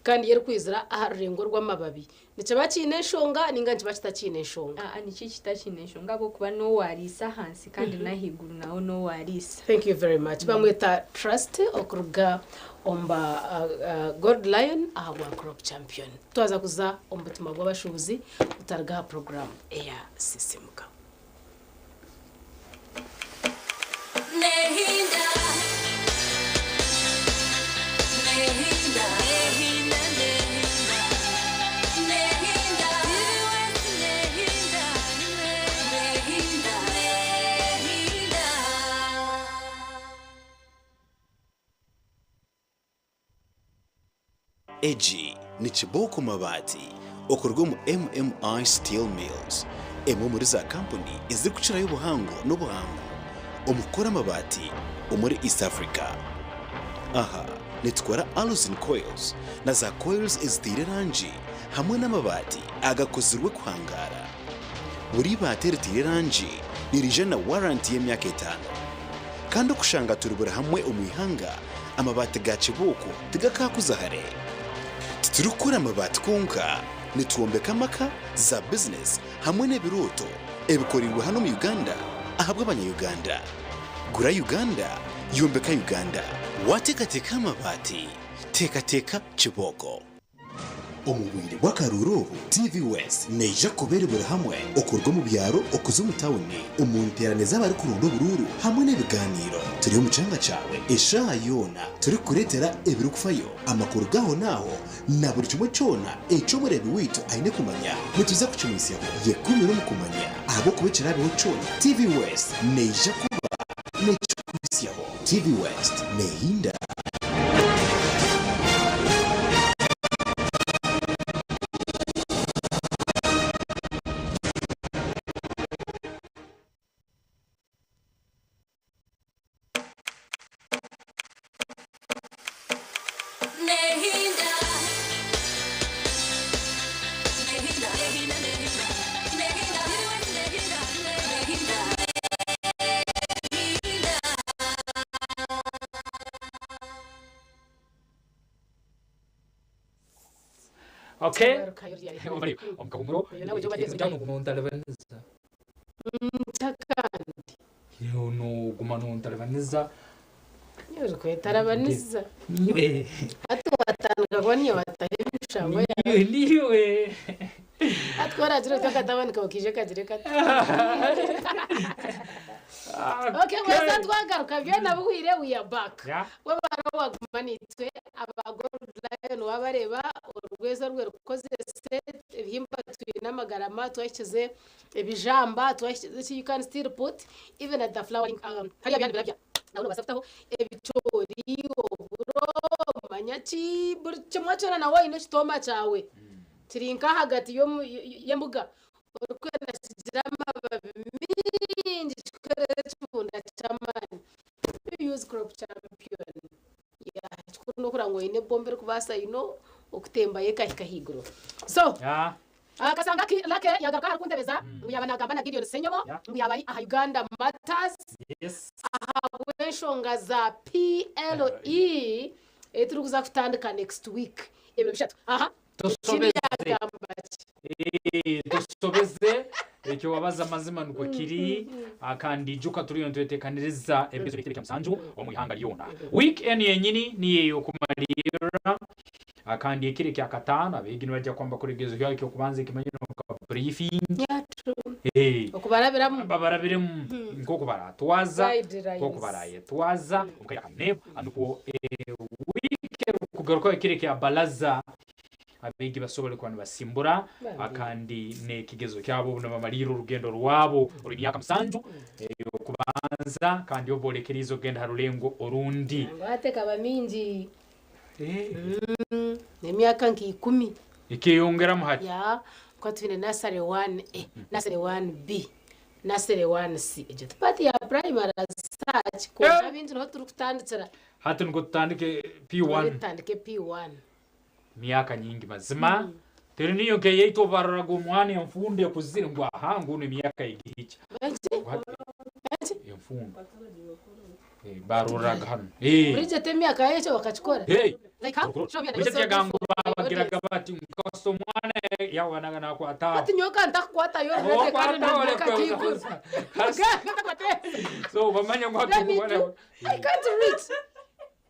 kandi yo erikwizira aha rurengo rw'amababi. Nikiba kiine enshonga ninga nikiba kitakiine enshonga? Aa niki ekitakiine enshonga ahabw'okuba n'owaariisa ahansi kandi n'ahaiguru naho n'owaariisa. Thank you very much. Bamweta Trust okuruga omu ba Gold Lion ahabwa Crop Champion. Twaza kuza omu butumwa bw'abashuubuzi butaruga aha puroguraamu eya Sisimuka. Egi ni kibooko mabaati okuruga omu MMI Steel Mills, emwe omuri za kampuni ezirikukirayo obuhango n'obuhangu omu kukora amabaati omuri East Africa. Aha nitukora Alusin Coils na za coils eziteire erangi hamwe n'amabaati agakozirwe kuhangaara. Buri ibaati eriteire erangi niriija na waranti y'emyaka etaano. Kandi okushanga turi buri hamwe omu ihanga, amabaati ga kibooko tigakaakuza hare. Titurikukora amabaati kwonka, nitwombeka amaka, za bizinesi hamwe n'ebirooto ebikoreirwe hanu omu Uganda ahabw'abanya-Uganda. Gura Uganda, yombeka Uganda. Waateekateeka aha mabaati, teekateeka kibooko. Omu bwire bw'akaruuru obu, TV West neija kuba eri buri hamwe okuruga omu byaro okuza omu tawuni, omu nteerane z'abarikuronda oburuuru hamwe n'ebigaaniiro. Turi omu kyanga kyawe eshaaha yoona turikukureetera ebirikufayo, amakuru g'ahonaaho na buri kimwe kyona eki omureebi waitu aine kumanya nituza kukimwitsyaho. Yekumire omu kumanya ahabw'okuba ekiraabeho kyona, TV West neija kuba nekikuhitsyaho. TV West nehinda. Okay. Omukahumuro. Nontalibaniza. Ntakandi. Noguma nontalibaniza. Orikwetarabanisa. Hati watandika kuba niiwe wataho emishango yaawe. Niiwe. Hati ku oragira oti akatabani kawe kaije kagire kati. Okay, mweza twagaruka byona bihwire we are back. Webare waguma nitwe aba Gold Lion wabareba orwezo rwe rukozese ebihimba twine amagarama twahikize ebijamba twahikize ki you can still put even at the flowering hariya byana birabya nawe nobaasa kutaho ebicoori oburo manya ki buri kimwe kyona nawe oyine ekitooma kyawe kiri nk'ahagati y'embuga orikwenda kigira amababi mingi kikuheereze ekibunda ky'amaani use crop champion yeah ekikuru n'okureba ngu oine ebomba erikubaasa you know okutembayo ekahika ahaiguru so Akasanga Lucky yagaruka ahari kuntebeza ngu yaaba nagamba na Gideon Ssenyomo ngu yaaba ari aha Uganda Matters ahabw'enshonga za PLE ei turikuza kutandika next week ebiro bishatu. Aha ekindi yagamba ki? Tosobeze ekyo wabaza amazima nikwo kiri kandi ijuka turiyo nitwetekaniriza ebigezo by'ekitebe kya musanju omu ihanga ryona. Week enu yenyini niyo ey'okumaliirra Kandi ekiro ekyakataano abeegi nibaija kwamba kukora ekigezo kyabo eky'okubanza ekimanyirwe nka briefing. Yeah, true. Eh, Okubarabiramu. babarabiremu nk'oku baratwaza, Guidelines. nk'oku barayetwaza omu kaire aka nukwo wiiki erikugarukaho ekiro ekya balaza abeegi basobole kuba nibasimbura Bambi. kandi n'ekigezo kyabo obu nibamaliirra orugendo rwabo orw'emyaka musanju ey'okubanza kandi obu boolekeriize okugenda ha rulengo orundi. Nangwa hati ekaba mingi. N'emyaka nka ikumi. Ekeyongeramu hati. Yeah, tukaba twine nursery 1A, nursery 1B, nursery 1C. Egyo ti part ya primary as such, kwonka abaingi niho turikutandikira. Hati nikwo tutandike P1. Tutandike P1. Myaka nyingi mazima. Teri niyo nk'eyaitu obu baroraga omwana enfundo ekuzire ngu aha ngu onu emyaka egihikya. Enfundo. Eh, baroraga hanu. Eh. Bridget emyaka ye ekyo bakakikora. Hey. Like how? Show me Bridget yagamba bagiraga bati nkasa omwana yawanaga nakwata aho. Ati nyowe ka ntakukwatayo Oh, Already kandi kwata ndi myaka ole nkaiguru. So bamanya ngu Let me hati do. I can't reach.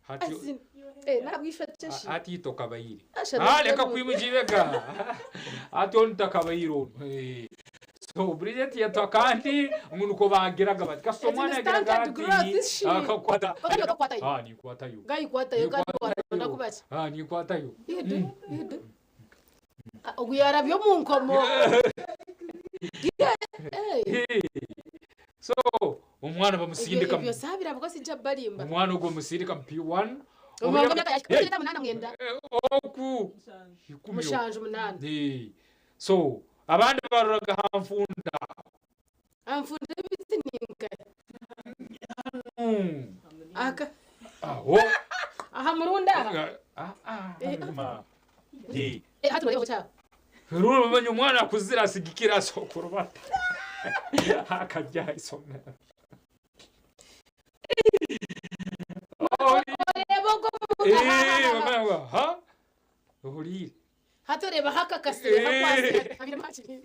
hati As in, eh, nabwishwa cheshi. hati itokabayire. Asha, Ah, leka nabwo- kwimujibega. Hati onu takabayire onu. Eh. So Bridget yatwa kandi ngu nuko bagiraga bati kasa It's omwana in yagiraga standard growth, ati shi. akakwata. Wakati wakakwatayo. Ah, nikwatayo. Gayikwatayo kandi waronda kubaki. Ah, nikwatayo. You do, you do. Ah, Ogu yarabya omu nkomo. Yeah, eh. So omwana bamusindika Ebyo saabira because sijja balimba. omwana ogwo bamusindika mu P1 Omwana w'emyaka ya Hey, 88. oku ikumi Mushanju munaana. Eh, so abandi baroraga ha nfunda Anfunda ebiti ninka. Aka aho aha murunda aha. Ah, ah, Eh, ma. Eh, eh, hati murebe kyabo. rero bamenya omwana akuzire asigikira asokora bata akajya isomero Oreba ogwo Eh, bamenya ngo, ha ohuriire Hati oreba hakakasire hakwasire habire makiri.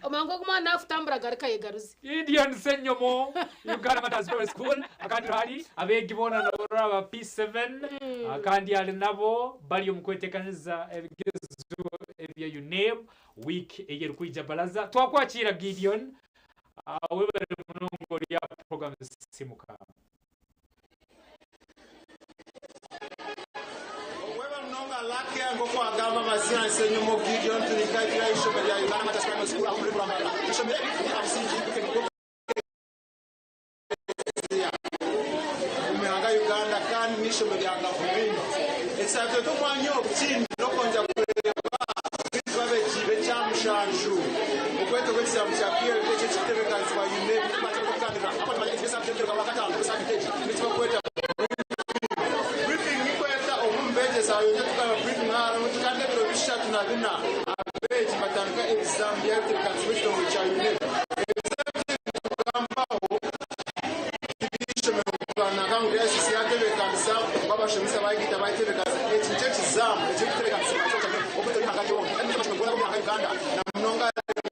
Omanga ogwo omwana akutambura agaruka ayegaruze. Gideon Ssenyomo, Uganda Matters Primary School, akandi hali abeegi boona nobarora aba P7 akandi ali nabo bari omu kweteekaniza ebigezo ebya UNEB week ey'erikwija balaza. Twakwakira Gideon, webale munonga ori aha program Simuka. Webale munonga Lucky nk'oku wagamba amazina Ssenyomo Gideon turi nkaikira aha ishomero rya Uganda Matters Primary School aho muri Buramara. Ishomero eri riri aha musingi omu ihanga Uganda kandi n'ishomero rya gavumenti. Ekisatweta omwanya ogu kindi n'okwongyera kureeba abayizi b'abeegi b'ekyamushanju okweta okw'ekizamu kya PLE ekirikutebeekanizibwa UNEB kutandika ekibakweta briefing nikweta obu mubegyesa yongyera tugamba briefing harimu kandi ebiro bishatu na bina abeegi batandika ebizamu byabitebeekanizibwa ekitongore kya UNEB. Ebizamu tugambaho ishomero nanga ngu RCC yatebeekanisa ngu abashomesa bayigita bayitebeekanisa eki nikyo ekizamu ekirikutebeekanisibwa okweta ihanga ryona kandi amashomero goona ag'omu ihanga Uganda na munonga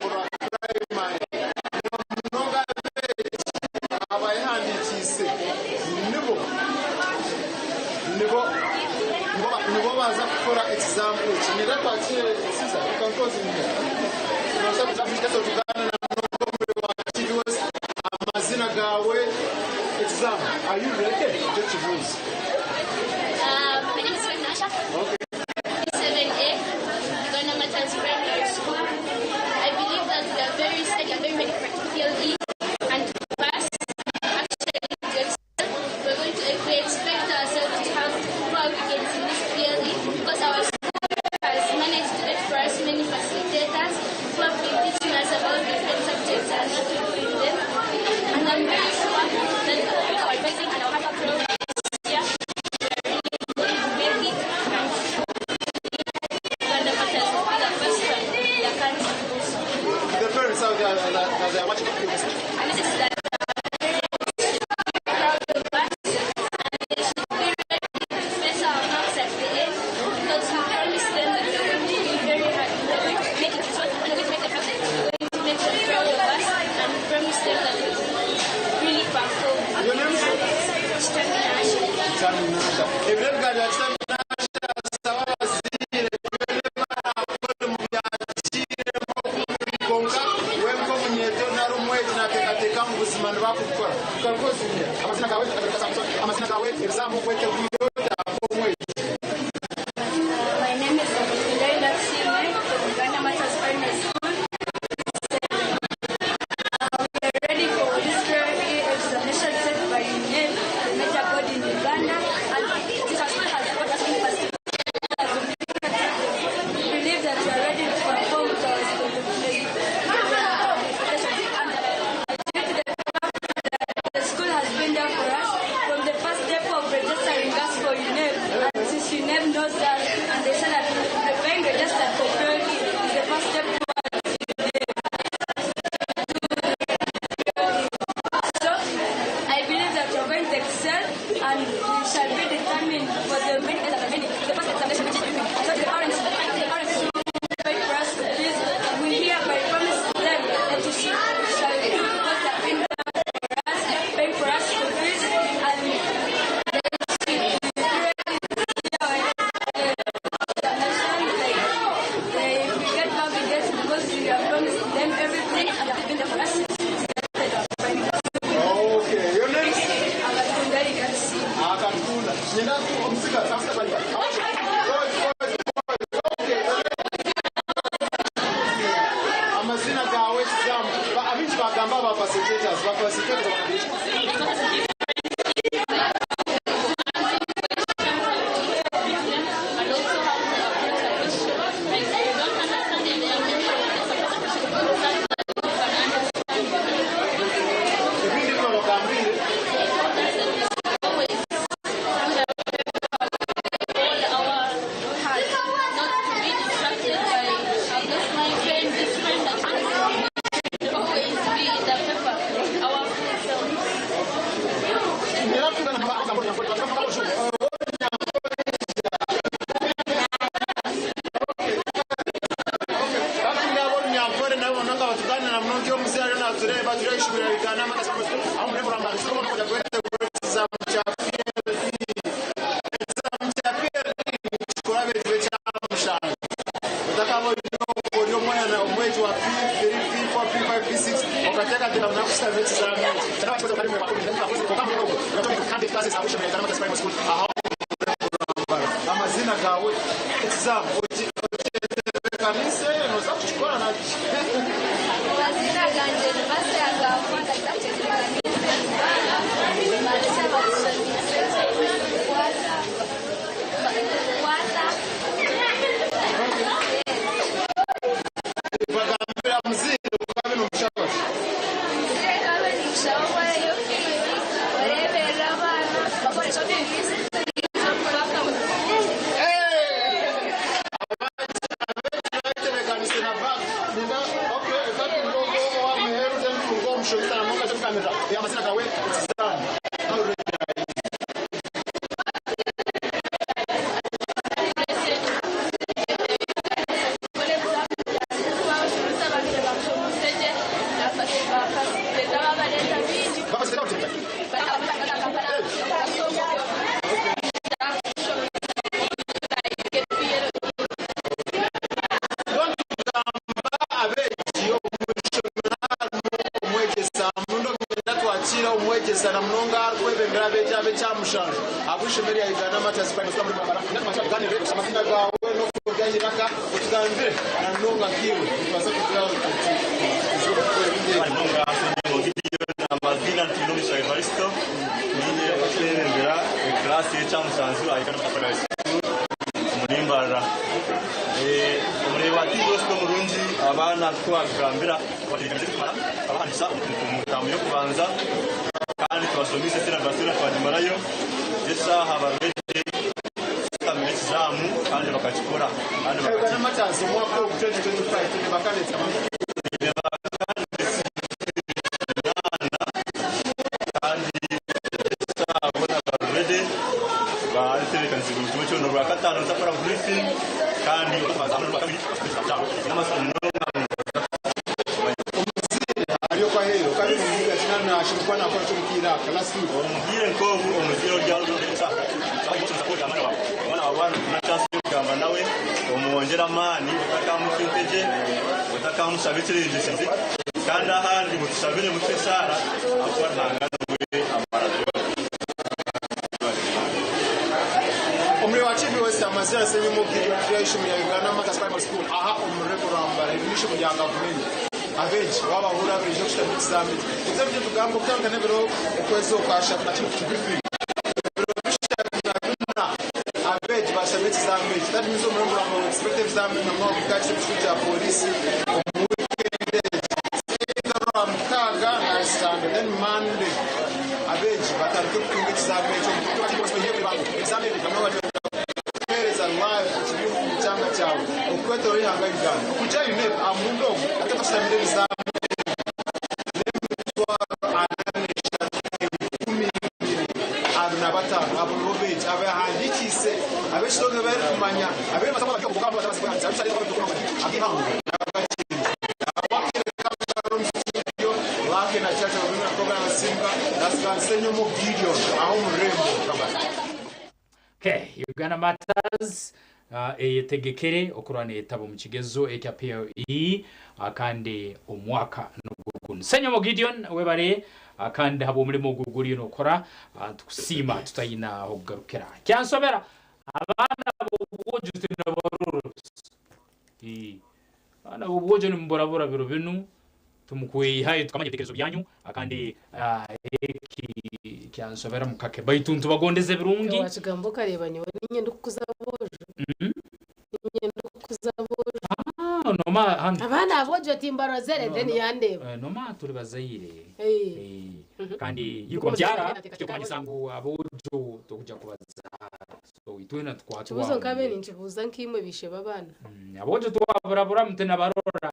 rwa primary na munonga abeegi abayehandiikiise nibo nibo nibo nibo baza kukora ekizamu eki. Nira twakire Caesar, you can close in here. ekibuuzo. My name is Nasha. Okay. 7A, Uganda Martyrs Primary School. I believe that we are very set and very ready for PLE and to pass. Actually, to excel. We're going to we expect ourselves to have poor aggregates in this PLE because our school has managed to get for us many facilitators who have been teaching us about different subjects and what to do in them. And I'm very sure that with our advising and our hard work throughout this year, we are really going to make it and Uganda Martyrs will be the first one in the country also. The parents out there that they are watching. And this is that parents should be proud of us and they should be ready to face our marks at the end because we promise them that we're going to be very hard. We're going to make it short, we're going to make them proud, we're going to make them proud of us and we promise them that we will really perform. Your name is? Chitaminasha. Chitaminasha. Ebiro ebiganiro Chitaminasha saba abazaire konka wenka omunyeeto nari omwegi nateekateeka ngu buzima nibakubikora. Tukakozimya amazina gawe amazina gawe ebizamu okweteguire ota nk'omwegi. My name is Leila Sime from Uganda Martyrs Primary School. We are ready for this PLE examination set by UNEB, the major body in Uganda, and this school has got us many facilitators. We believe that we are ready to perform to our expectations. And due to the fact that the school has been there for us from the first step of registering us for UNEB, and since UNEB knows us, and they said that the being registered for PLE is the first step towards UNEB. So I believe that we are going to excel and we shall be determined for the many days that are remaining. The first examination which is looming. So to the parents who pay for us, please, we hereby promise them that we shall do because they have been there for us, paying for us school fees, and they should really see our examination, like they we get aggregates because we have promised them everything and they have been there for us since we started our primary school. Okay, your name is? Akatunda Igasi. Akatunda. Nyina omusigazi amusigazi bali. Boys, boys, boys. Okay. Amazina gawe ekizamu. Abingi bagamba aba facilitators, ba facilitators bakubiri. And also how to approach a question. Like if you don't understand it, there are many questions that you can understand. Ebindi bibabagambire. Always all our heart, not to be distracted by I've lost my friend, this friend, that friend. We should always be in the paper, our full self. Batunga nabo nanga batuganira munongi omuzaire natureba tureshubira bigana aho muri kuramba kujya guhita kya PLE. Ekizamu kya PLE kikora ebintu ekyamushanga. Otakaba ori omwana omwegi wa P3, P4, P5, P6 okateekateeka munakusitama ekizamu ekyo. Aho amazina gawe ekizamu okitebeekanise noza kukikora nakyo. Amazina ganje ni Mase Agafo, ndakutegekanise batusomese kukwata kukwata Bagambira muziire okabe n'omushabazi. Kabe nikushauri bareberera abaana bakora shopping list Batebeekanise na bag. Ninda okay ekatunga ogwo owamuheru then tunga omushomesa namonga kyemukamira amazina gawe ekizamu. Abeegi omuishomero harimu omwegyesa mundo ngenda twakira omwegyesa. kwikiriza na munonga arikwebembera abeegi ab'ekyamushanju ahabw'eishomero rya Uganda Martyrs Primary School omuri Mbarara. Tuganire amazina gaawe n'okuruga aha iraka otugambire na munonga nkaiwe nitubaasa kugira tuti Amazina Twinomugisha Evaristo, niinye orikwebembera ekiraasi y'ekyamushanju aha Uganda Martyrs Primary School omuri Mbarara. Omureebi wa TV West omurungi abaana nk'oku waabigambira twatebeekanise kumara tukabahandiikisa omu taamu y'okubanza kandi tubashomeise syllabus yoona twagimarayo eshaaha bari ready kushutama ekizaamu kandi bakakikora kandi Uganda Martyrs omwaka ogu 2025 nibakanetsa kandi eshaaha boona bari ready batebeekanisiibwe buri kimwe kyona. Orwakataano nituza kukora briefing kandi Omuzaire ari okwo aheeru kandi nomuhiga ati na nashoma kuba nakora ki omu kaire aka last week. Omuzaire nk'ogu omuzaire ori omwana waawe waaba chance y'okugamba nawe omwongyere amaani otakamucwa entegye otakamushaba ekirengyesize kandi ahandi mutushabire mutuhe eshaara ahakuba Ruhanga niwe amara byona. Omuri wa TV West amazire asenyemu Gideon turi aha ishomero rya Uganda Martyrs Primary School aha omu rurembo rwa Mbarara. Eri n'eishomero rya gavumenti. Abeegi waabahurira baija kushutama ekizami eki. Ebyo nibyo tugamba okutandika n'ebiro okwezi okwashatu na kimwe briefing. Ebiro 34 abeegi bashutama ekizami eki. That means omu rurembo rwa Mbarara we expect ebizami na munonga kuhika aha kitebe kikuru kya pooriisi omu weekend egi. Either Rwamukaaga nari Sunday then Monday abeegi batandike kutunga ekizami ekyo. Ebizami ebi nabyo kuheereza live ekiri omu kyanga kyawe okwetoroora eihanga Uganda. Okuruga UNEB aha murundi ogu hati tushamire ebizami n'emitwaro 43 225 abo nibo beegi abehandiikiise ab'ekitongore barikumanya abeebasa kuba bari omu Okay, Uganda Matters eyetegekere okurwana eyetaba omu kigezo ekya PLE kandi omwaka nugwo gunu. Ssenyomo Gideon webare kandi habw'omurimo ogu oguriyo nokora nitukusiima tutayina ahokugarukira. Kyansobera abaana b'obwojo tinabarora busa. Abaana b'obwojo nimuburabura biro binu Timukweyihayo tukamanya ebitekerezo byanyu kandi eki kyansobera mu kake baitu ntubagondeza ebirungi. Wakigamba okareeba nyowe ninye ndikukuza aboojo ninye ndikukuza aboojo Ah, noma hanu abaana aboojo timbarozere then yandeeba noma turi bazaire Eh. Kandi yiko mukyara tikyokumanyisa ngu aboojo tokuja kubazaara so itwena tukwatwa Ekibuuzo nkabe ninkibuuza nkaimwe baishe b'abaana. Aboojo twaburabura mutinabarora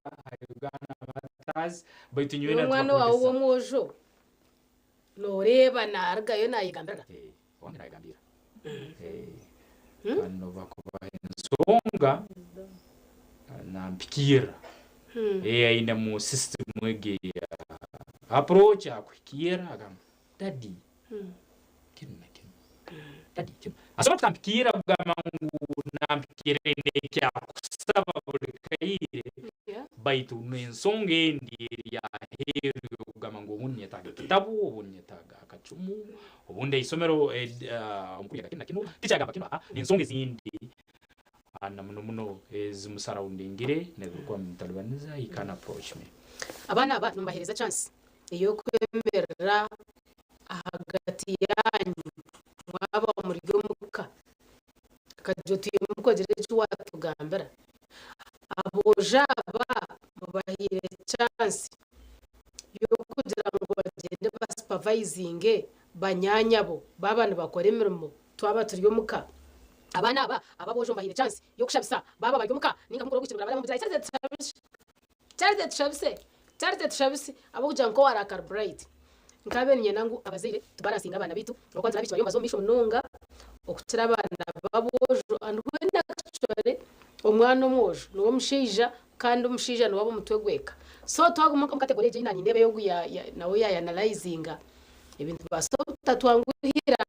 Uganda Matters baitu nyowe N'omwana waawe natubakozesa. w'omwojo nooreeba naarugayo naayegambirira. Owange naayegambirira. Kandi n'obu hakuba ensonga nampikirra. Ainemu system egi eya approach akuhikirra agamba daddy kinu na kinu, daddy kinu. Asobora kutampikirra kugamba ngu nampikirra aine eki akusaba buli kaire baitu n'ensonga endi eri aheeru y'okugamba ngu obundi nyetaaga ekitabu, obundi nyetaaga akacumu, obundi eisomero omukuru yagamba kinu na kinu, ticha yagamba kinu, n'ensonga ezindi na muno muno ezimusaraundingire n'ebirikuba nibimutalibaniza, he can approach me. Abaana aba nimubaheereza chance ey'okwemerera ahagati yaanyu mwaba muri omuka. Akagira oti omuka ogire eki waatugambira. Aboojo aba mubahaire chance y'okugira ngu bagyende basupervisinge banyaanyabo baaba nibakora emirimo twaba turi omuka. Abaana aba ab'aboojo mubahaire chance y'okushabisa baaba bari omuka nainga mukuru w'obwishiki barabareeba mugira ngu Charity tushabise, Charity tushabise ahabw'okugira ngu k'owarakara Bright. Nkabaire niinyenda ngu abazaire tubaransinge abaana baitu ahabw'okuba nitureeba abaishiki bariyo nibaza omu maisho munonga okukira abaana b'aboojo and when actually omwana omwojo niwe omushaija kandi omushaija niwe aba omutwe gw'eka. So twaguma omu category egyo ei naanye nindeeba ey'ogu nawe yayanalayizinga ebintu nibibaasa obutatwanguhira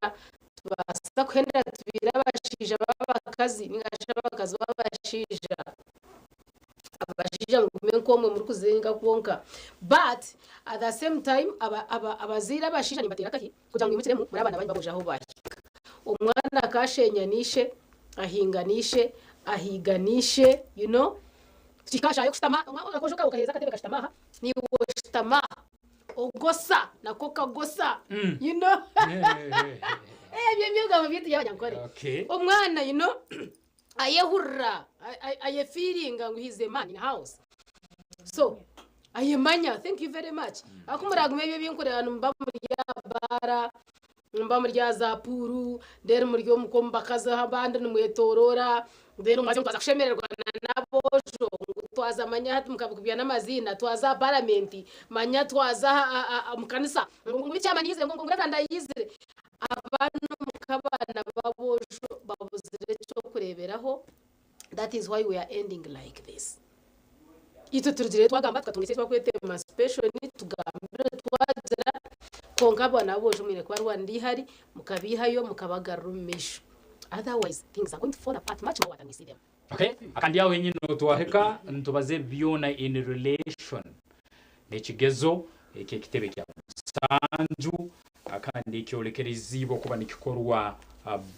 tubaasa kuhendera tubiire abashaija b'abakazi ninga shi abakazi b'abashaija. Abashaija mugume nk'omwe murikuzinga kwonka. But at the same time aba aba abazaire abashaija nimbateera akahi kugira ngu mwimukiremu muri abaana banyu baboojo ahu baahika. Omwana akashenya n'ishe, ahinga n'ishe, ahiiga n'ishe, you know, kihika aha shaaha y'okushutama, akoojo kaawe okaheereza akatebe kashutama aha, naiwe oshutama aha, ogosa nako kagosa, you know. Ebyo nibyo bigambo byaitu by'abanyankore. Omwana you know ayehurira, ayefiiringa ngu he is a man in house. So ayemanya, thank you very much. Ahakuba muragume ebyo ebinkureeba nimuba muri aha baara, nimuba muri aha za puuru, then muri omuka omu bakazi abandi nimwetoroora, then mwaza twaza kushemererwa n'aboojo ngu twaza manya hati mukabikubya n'amaziina, twaza aha paramenti, manya twaza aha omu kanisa, ngu chairman yaizire, ngu reverand yaizire. Abaana omuka abaana b'aboojo babuzire eky'okureeberaho, that is why we are ending like this. Itwe turugire twagamba tukatunga eki barikweta emancipation, tugambire twagira, kwonka abaana b'aboojo mwine kubarwanira eihari, mukabaihayo mukabagarura omu maisho. Otherwise things are going to fall apart much more than we see them. Okay, kandi aho henyini nitwahika nitubaza ebi byona in relation n'ekigezo eky'ekitebe kya musanju kandi ekyolekereziibwe okuba nikikorwa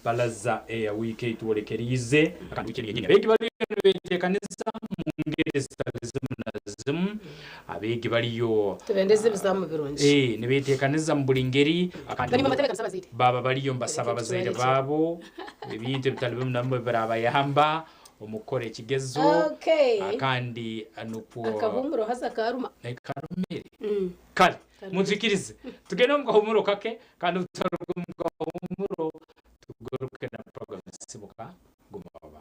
balaza eya wiiki ei twolekeriize kandi wiiki enu yenyini. Abeegi bariyo nibeteekaniza mu ngeri ezitali zimu na zimu. Abeegi bariyo Tubendeze ebizamu birungi. Nibeteekaniza mu buli ngeri kandi Banyuma batebeekanise abazaire. baaba bariyo nibasaba abazaire baabo ebintu ebitali bimu na bimwe ebiraabayamba omu kukora ekigezo kandi nukwo Akahuumuro haza karuma. Karumire. Kare mutwikirize tugende omu kahuumuro kake kandi obu turaruga omu kahuumuro tugaruke na puroguramu Simuka Guma Waba.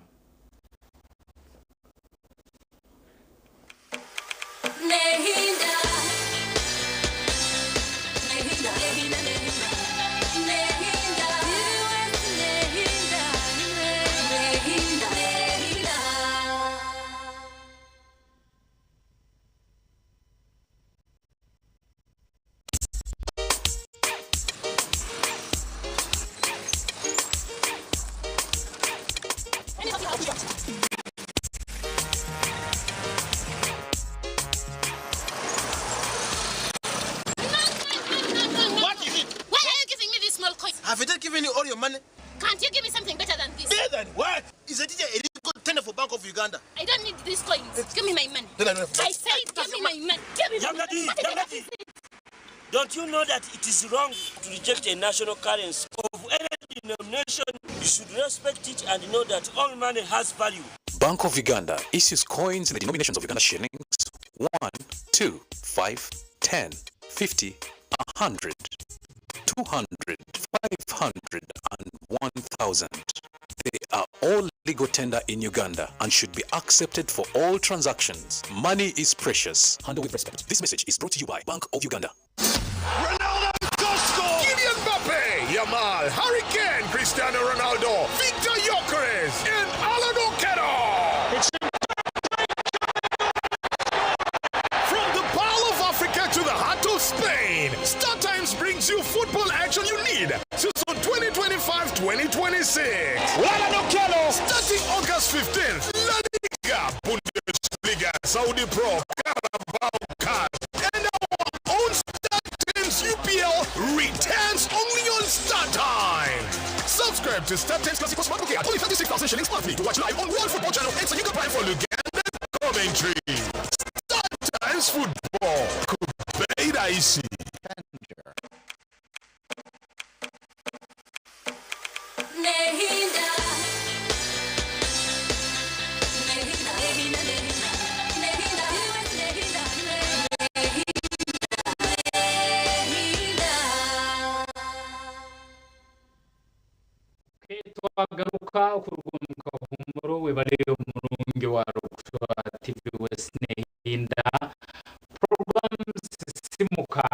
What is it? Why are you giving me these small coins? Have I given you all your money? Can't you give me something better than this? Better than what? Is a teacher a legal tender for Bank of Uganda? I don't need these coins. Give me my money. Then I don't have I said give me my money. Give me my Young money. lady, What young is lady. Don't you know that it is wrong to reject a national currency of any denomination? You should respect it and know that all money has value. Bank of Uganda issues coins in the denominations of Uganda shillings 1, 2, 5, 10, 50, 100, 200, 500, and 1,000. They are all legal tender in Uganda and should be accepted for all transactions. Money is precious. Handle with respect. This message is brought to you by Bank of Uganda. Kylian Mbappe, Yamal, Harry Kane, Cristiano Ronaldo, Victor Gyökeres, and Alan Okello. From the Pearl of Africa to the heart of Spain, Star Times brings you football action you need. Season 2025-2026. Starting August 15th, La Liga, Bundesliga, Saudi Pro, Carabao Cup, and our own Star Times UPL returns only on Star Times. Subscribe to Star Times Classic Smart Bouquet at only 36,000 shillings monthly to watch live on World Football Channel and Sayuka Prime for Luganda commentary. Star Times Football. Kubeida Isi. Twagaruka okuruga omu kahuumuro webare omurungi wa Rukutwa TV West Nehinda programs Simuka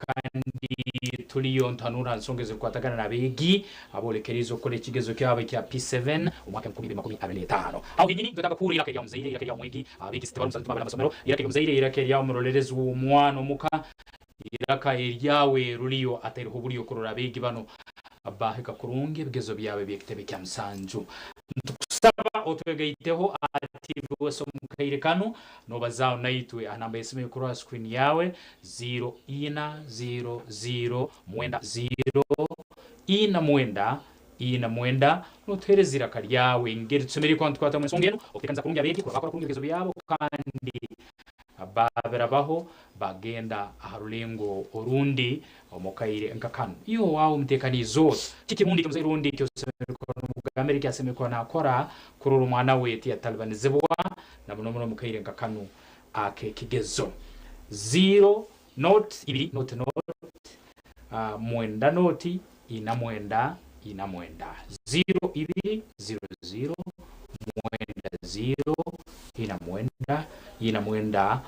kandi turiyo ntanura nsonga ezirikwatagana n'abeegi aborekerize okukora ekigezo kyabo ekya P7 omwaka 2025. Aho henyini nitwetaaga kuhurira eiraka erya muzaire, eiraka erya omwegi, abeegi tibarikuza nitubabara amasomero, eiraka erya muzaire, eiraka erya omurorerezi w'omwana omuka, eiraka eryawe ruriyo ataireho oburyo kurora abeegi banu. Bahika kurungi ebigezo byabo eby'ekitebe kya musanju. Nitukusaba otwegaiteho aha TV West omu kaire kanu nobazaaho naitwe aha namba y'esimu erikuru aha screen yaawe, ziiro ina ziiro ziiro mwenda ziiro ina mwenda ina mwenda notuheereza iraka ryawe engeri tusemeriire kuba nitukwatamu ensonga enu okuteekaniza kurungi abeegi kurora bakora kurungi ebigezo byabo kandi Baabirabaho baagenda aha rulengo orundi omu kaire nka kanu. Iwe owaawe omuteekaniize ota? Kiki rundi omuzaire orundi eki osemeriire kukora n'omugambira eki asemeriire kuba naakora kurora omwana we tiyatalibanizibwa na muno muno omu kaire nka kanu ak'ekigezo? Ziiro nooti ibiri nooti nooti mwenda nooti ina mwenda ina mwenda. Ziiro ibiri ziiro ziiro mwenda ziiro ina mwenda ina mwenda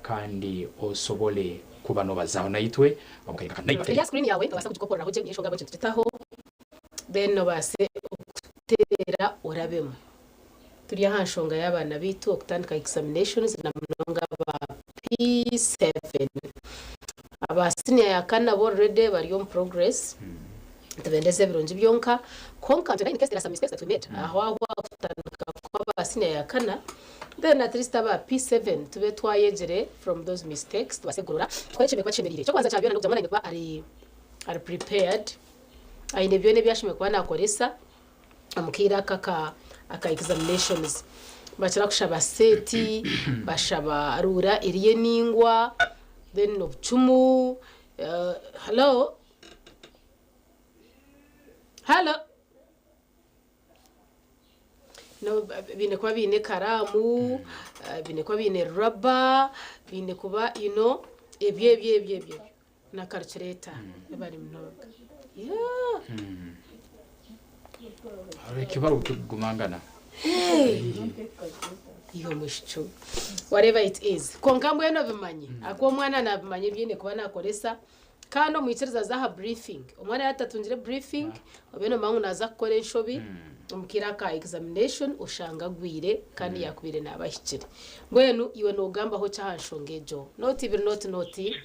kandi osobole kuba nobazaho naitwe omu kaire kaka. Eya screen yawe nobaasa kugikoporeraho gye enshonga ahabw'enki nitugitaho then obaase okuteera orabemu. Turi aha nshonga y'abaana baitu okutandika examinations na munonga aba P7. Aba senior ya kana bo already bari omu progress nitubendeza ebirungi byonka kwonka in case there are some mistakes that we made aho aho okutandika kw'aba senior ya kana then at least aba P7 tube twayegire from those mistakes tubaase kugorora tukore ekishemereire kuba kishemereire. Eky'okubanza kya byona n'okugira ngu omwana aine kuba ari ari prepared aine byona ebi ashemereire kuba nakoresa omu kaire aka aka aka examinations. Nibakira kushaba seeti, bashaba ruura eri enaingwa, then obucumu, hello, hello, baine kuba baine ekaraamu, baine kuba baine rubber, baine kuba you know ebyo ebyo ebyo ebyo na calculator bari munonga. Yeah. Ekibaru kikugumangana. Hey. Iwe mwishiki we. Whatever it is. Kwonka mbwenu obimanye. Ahakuba omwana nabimanya ebi aine kuba nakoresa. Kandi omwikirize aze aha briefing. Omwana yaaba atatungire briefing, obe nomanya ngu naaza kukora enshobi omu kaire aka examination oshanga agwire kandi yaakubaire naaba ahikire. Mbwenu iwe noogambaho ki aha nshonga egyo? Nooti ibiri nooti nooti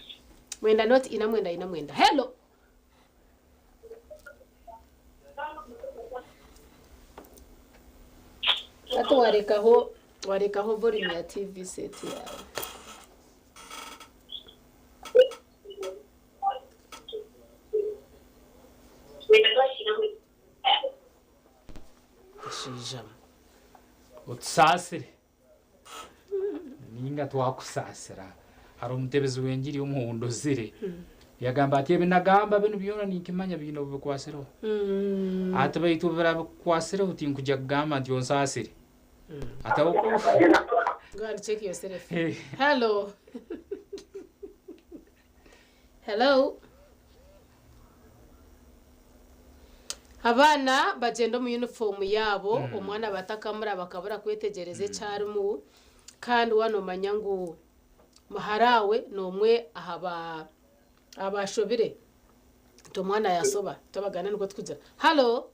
mwenda nooti ina mwenda ina mwenda. Hello! Hati warekaho warekaho volume ya TV set yawe. Eshiijamu. Otusaasire. Ninga twakusaasira. Hariho omutebezi w'engiri omwe ou ndozire, yagamba ati, Ebi nagamba binu byona ninkimanya biine obu bikwasireho. Ati, Baitu obu biraabe bikukwasireho, tinkugya kugamba nti onsaasire. Ati, Ahabw'okuba. Go and check yourself. Hello. Hello. Abaana bagyenda omu yunifoomu yaabo, omwana batakamuraba bakabura kwetegyereza eki arimu, kandi waaba noomanya ngu muhara we n'omwe aha baashobire, nti omwana yaasoba, itwe Abaganda nikwo turikugira. Halo!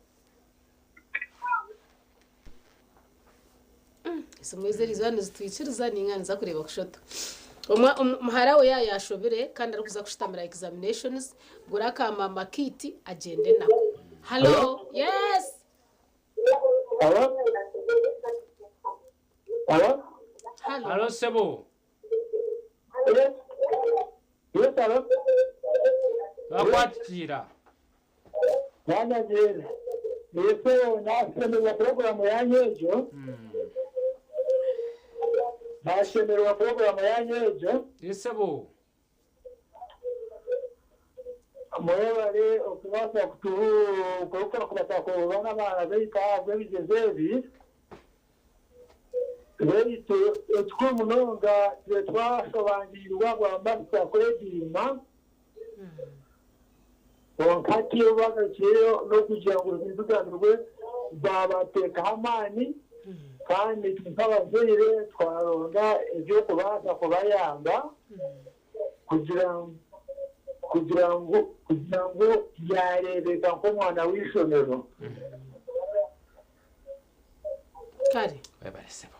Esimu ezi eriizooba nizitwikiriza nainga niza kureeba kushoto. Muhara we yaaba yaashobire kandi arikuza kushutamira examinations, gura aka maama kit agyende nako. Halo? Yes! Halo? Halo? Halo? Halo sebo. Yes. Yes, halo? Twakwatikiira. Mwana gye Yesu nashemererwa puroguramu yanyu egyo. Nashemererwa puroguramu yanyu egyo. Isebo. Mwebare okubaasa kubaasa kuba n'abaana baitu ahabw'ebigyezo ebi. Baitu ekikuru munonga tube twashobangiirwe bwa masita kwediima. Kwonka hati obu bagarukireyo n'okugira ngu bigambirwe baabateekaho amaani kandi itwe nk'abazaire twaronda eby'okubaasa kubayamba kugira kugira ngu kugira ngu yaareebeka nk'omwana w'eishomero. Kare. Webale sebo.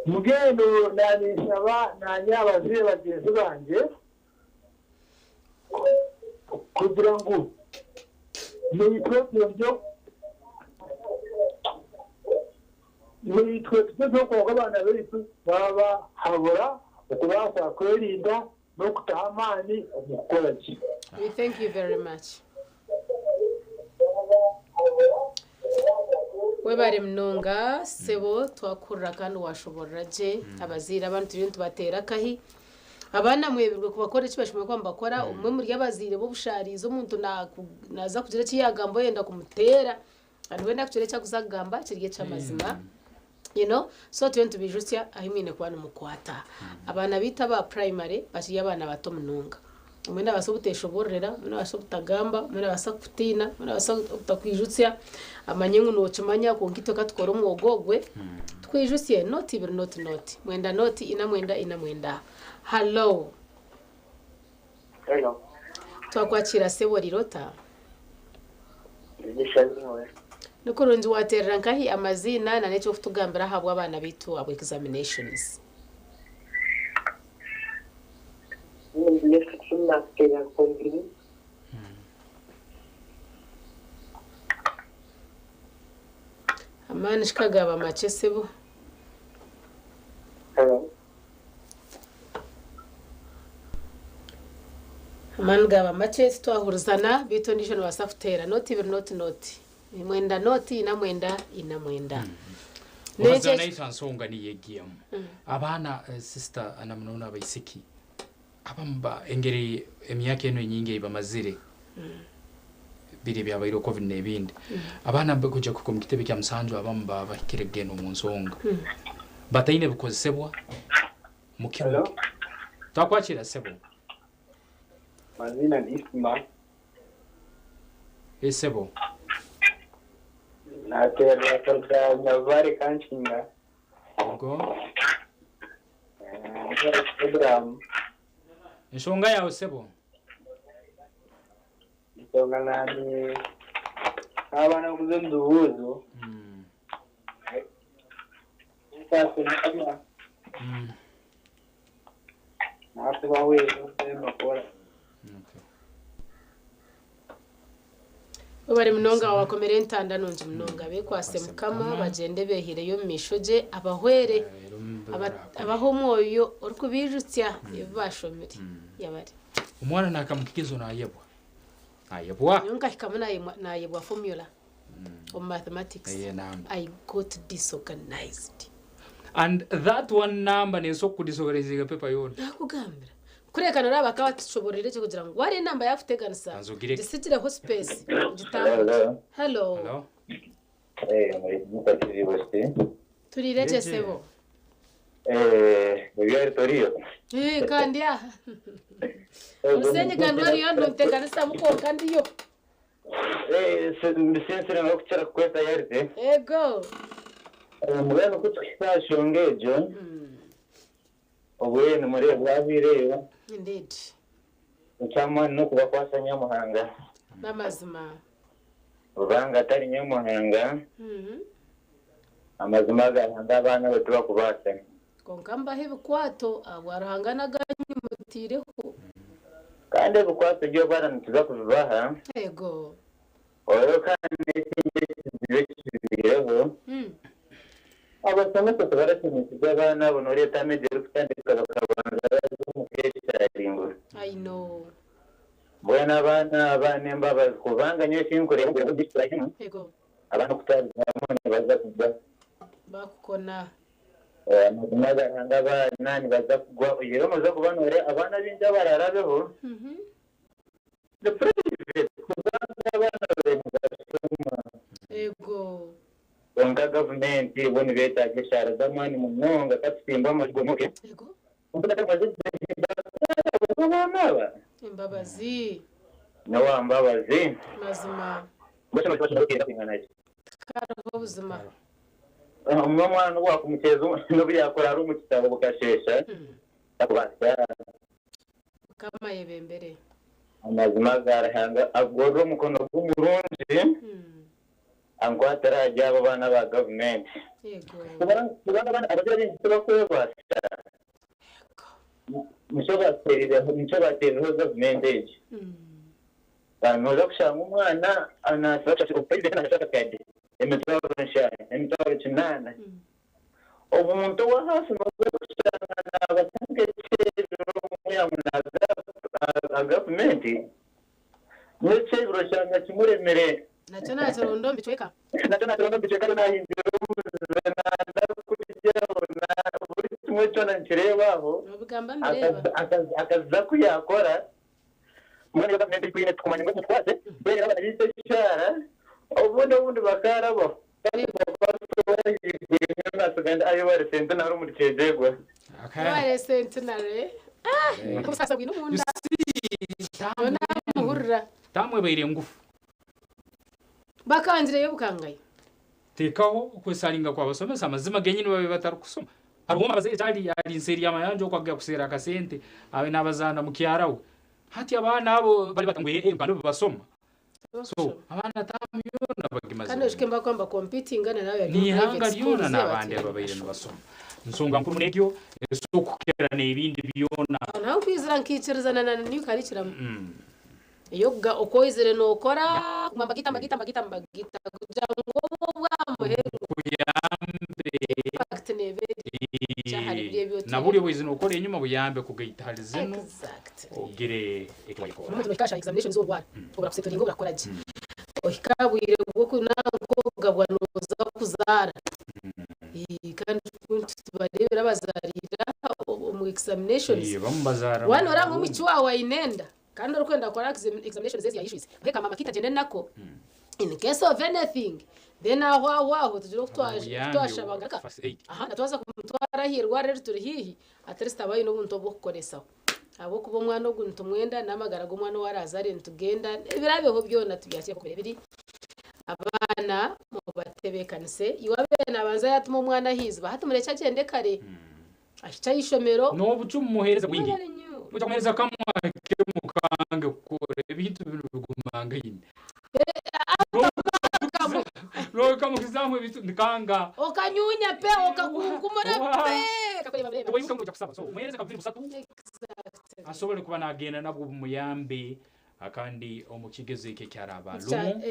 Mbwenu naninshaba nanye abazaire bagyenzi bangye Kugira ngu naitwe ebyo naitwe tugyezeho kwonka abaana baitu twabahabura okubaasa kwerinda n'okutaho amaani omu kukora gye. We thank you very much. Webare munonga sebo twakuhurira kandi washoborora gye abazaire abandi turiyo nitubateera akahi abaana mwebirwe kubakora eki bashemereire kuba nibakora omwe muri abazaire b'obushaarizi omuntu naza kugira eki yagamba oyenda kumuteera kandi weena kugira eki arikuza kugamba kiri eky'amazima you know so turiyo nitubijutsya ahu mwine kuba nimukwata abaana baitu aba primary bakiri abaana bato munonga Omwe nabaasa obuteshobororera, omwe nabaasa obutagamba, omwe nabaasa kukutiina, omwe nabaasa obutakwijutsya, amanye ngu nokimanya kwonka itwe katukore omwoga ogwe tukwijutsye. Noti ibiri noti noti, mwenda noti ina mwenda ina mwenda. Hallo. Hello. Twakwakiira sebo orire ota? Ndi nyowe. Ni kurungi waterera nkahi amaziina na n'ekyokutugambira ahabw'abaana baitu aba examinations. Amaani shi kagaba makye sebo. Amaani gaba makye titwahurizana beitu ondiijo nobaasa kuteera noti ibiri noti noti mwenda noti ina mwenda ina mwenda. Omukazi naitwe nsonga niyo egiemu. Abaana sister na muno abaisiki abamu ba engeri emyaka enu enyingi ei bamazire biri ebyabaire covid n'ebindi abaana kuija kuhika omu kitebe kya musanju abamu baba bahikire kugenda omu nsonga bataine bikozesebwa mukiro twakwakira sebo. Mazina ni Isma. Esebo. Naterera kuruga Nyabubare Kankinga. Ogo. Program. Enshonga yawe sebo. Ensonga nani abaana okuza omu bibuuzo. Webare munonga wabakomera entanda nungi munonga bekwase mukama bagyende behireyo omu maisho gye abahwere abahe omwoyo orikubijutsya ebi bashomire yabare. Omwana nakamukikizo nayebwa nayebwa. Nyowe nkahikamu nayebwa formula omu mathematics I got disorganized. And that one number neesobola kukudisorganizinga paper yoona. Nakugambira. Kureka noraba bakaba batushobororire gye kugira ngu wareeba enamba yakuteganisa, Banza ogireke. gisigireho space ogitandikye. Hello. Hello. Hello. Eh, muri muka TV West. Turiire gye sebo. Eh, ebyari toriyo. Eh, kandi aha. Omusenyi kandi oriyo nonteganisamu kwonka ndiyo. Eh, sinsire nokukira kukweta yarite. Ego. Mbwenu ku tuhika aha nshonga egyo, obwenu muri bwabiireyo. Indeed. Eky'amaani n'okubakwasa Nyamuhanga. N'amazima. Kubanga atari Nyamuhanga, amazima aga Ruhanga abaana be tibakubaasa. Kwonka mbahe ebikwato ahabwa Ruhanga n'aganyu mutaireho. Kandi ebikwato ebyo abaana nituza kubibaha. Ego. Orwo kandi n'ekindi ekizibu ekibaireho, abashomesa tibarashomesize abaana abo nooreeta ameegi erikutandika bakabanza baza omu keesharingo. I know. Mbwenu abaana aba n'embabazi kubanga nyowe eki nkureeba Ego. abaana okutwariza hamwe nibaza kugwa. Bakukona. Amazima aga Ruhanga abaana nibaza kugwa oihireho noza kuba nooreeba abaana baingi abararabeho ni private kubanga abaana babaire nibashoma. Ego. Kwonka gavumenti bo nibeetaaga eshaara z'amaani munonga katusimbe amagomoke. Ego. Abaana aba. Embabazi. N'owa Mbabazi. Mazima. Tikariho buzima. Omwe omwana obu wakumukyeza n'obu yakurara omu kitabo bukasheesha takubaasa. Mukama ayebembere. Amazima aga Ruhanga agorora omukono gwe omurungi ankwatire ahari abo baana ba gavumenti. Kubanga abaana abazaire baingi tibakwebaasa. Nikyo bateerireho gavumenti egi. Nooza kushanga omwana naashashura private naashashura akakadde 700, 800. Omuntu ow'ahaasi nooza kushanga naabaasa nk'ekyebiro omwe naaza aha gavumenti, n'ekyebiro oshanga kimuremire. Nakyo naakironda omu bicweka. Nakyo naakironda omu bicweka reero naahindura omuze nanda kurya buri kimwe kyona nikireeba aho. Obigamba mbireeba. Akaza ku yaakora. Mbwenu iyo gavumenti erikwine tukumanya ngu emukwate, mbwenu abaana baitu eshaara, obundi obundi bakaarabaho. Kandi Ayebare Centenary omuri Kyegegwa. Ayebare Centenary. Ah! Obusaasi bwine omunda. Nyowe namuhurira. Tamwebaire ngufu. Bakangireyo bukangayo. Teekaho okwesaringa kw'abasomesa amazima genyini babe batarikusoma. Hariho abazaire ari ari nseeri y'amayanja okwo agya kuseera akasente abe nabazaana mukyara we. Hati abaana abo bari bata ngu eeh kandi basoma. So abaana taamu yoona bagimazire. Kandi oshike mbakuba nibakompitinga na nawe yari omu N'eihanga private schools ryona n'abandi bati ababaire nibasoma. Nsonga nkuru n'egyo esokukira n'ebindi byona. Aho naho nkwizira nkikirizana na new curriculum. Eyokuga oku oizire nookora kuguma nibagaita nibagaita nibagaita nibagaita kugira ngu obe obw'aha muheru. Kuyambe. Impact neeba eri nkye ahari biri ebi Na buri oteiremu. obu oizire nookora enyima buyambe kugaita ahari zinu Exactly. ogire eki waikora. Omuntu nohika aha examinations orwara, obura kusetoringa obura kukora gye. Ohika aha bwire bw'okunanka okugabwa nooza kuzaara. Kandi tubareebire abazaariire aha omu examinations. Bamwe bazaara Waaba noreeba ngu omwishiki waawe aine enda Kandi orikwenda kukora examinations ezi yaissues, muhe ka mama kit agyende nako in case of anything then aho aho aho tugire oku twashaba ngu aha na twaza kumutwara aha irwariro erituri haihi at least abe aine obuntu obw'okukoresaho ahabw'okuba omwana ogu nitumwenda n'amagara g'omwana ou arazaare nitugenda ebiraabeho byona tubyakire nk'oku biri. Abaana mubatebeekanise, iwe abeire naabanza yaatuma omwana aha iziba hati murekye agyende kare. Ahikye aha ishomero. N'obucumu mumuheereze bwingi. Noija kumuheereza kamwe ake mukange kukora ebintu binu bigumangaine. Nokamukizamu ebintu nikanga. Okanyunya pe, okakunkumura pe. Tiwaimuka ngu noija kusaba. So muheereze kabuviri busatu asobole kuba nagenda nabwo bumuyambe kandi omu kigezo eki eki araaba arumu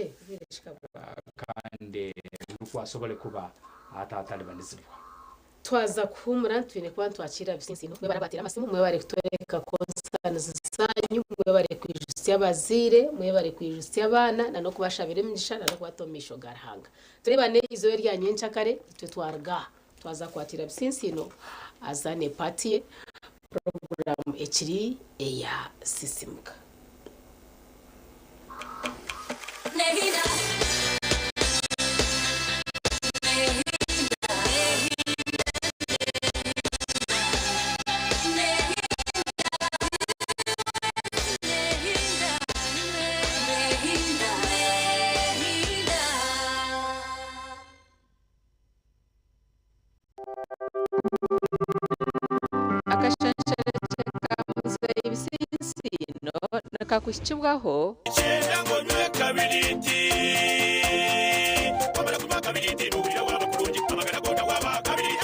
kandi nukwo asobole kuba atatalibanizibwa. Twaza kuhuumura twine kuba nitwakiira bisinsiino. Mwebare abateera amasimu, mwebare kutworeka concerns zanyu, mwebare kwijutsya abazaire, mwebare kwijutsya abaana na n'okubashabira emigisha na n'okubata omu maisho ga Ruhanga. Tureebane eizooba erya nyenkyakare itwe twaruga aha twaza kwakira Bisinsiino azaane part ye puroguraamu ekiri eya Sisimuka. Akashansharekye ka Muzeeyi Bisinsiino nikakuhikibwaho.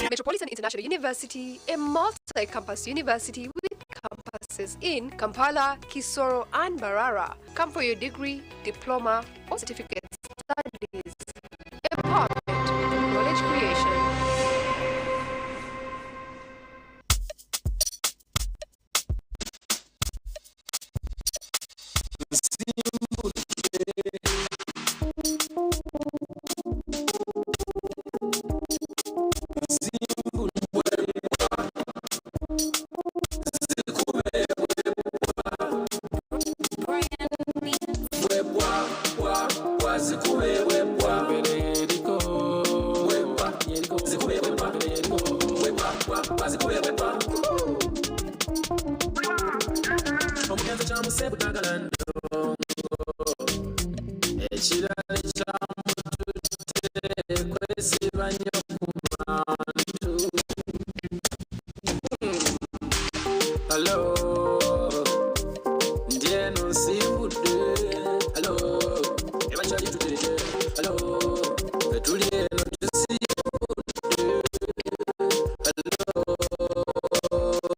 Metropolitan International University, a multi-campus university with campuses in Kampala, Kisoro, and Mbarara. Come for your degree, diploma, or certificate studies. Empowerment through knowledge creation.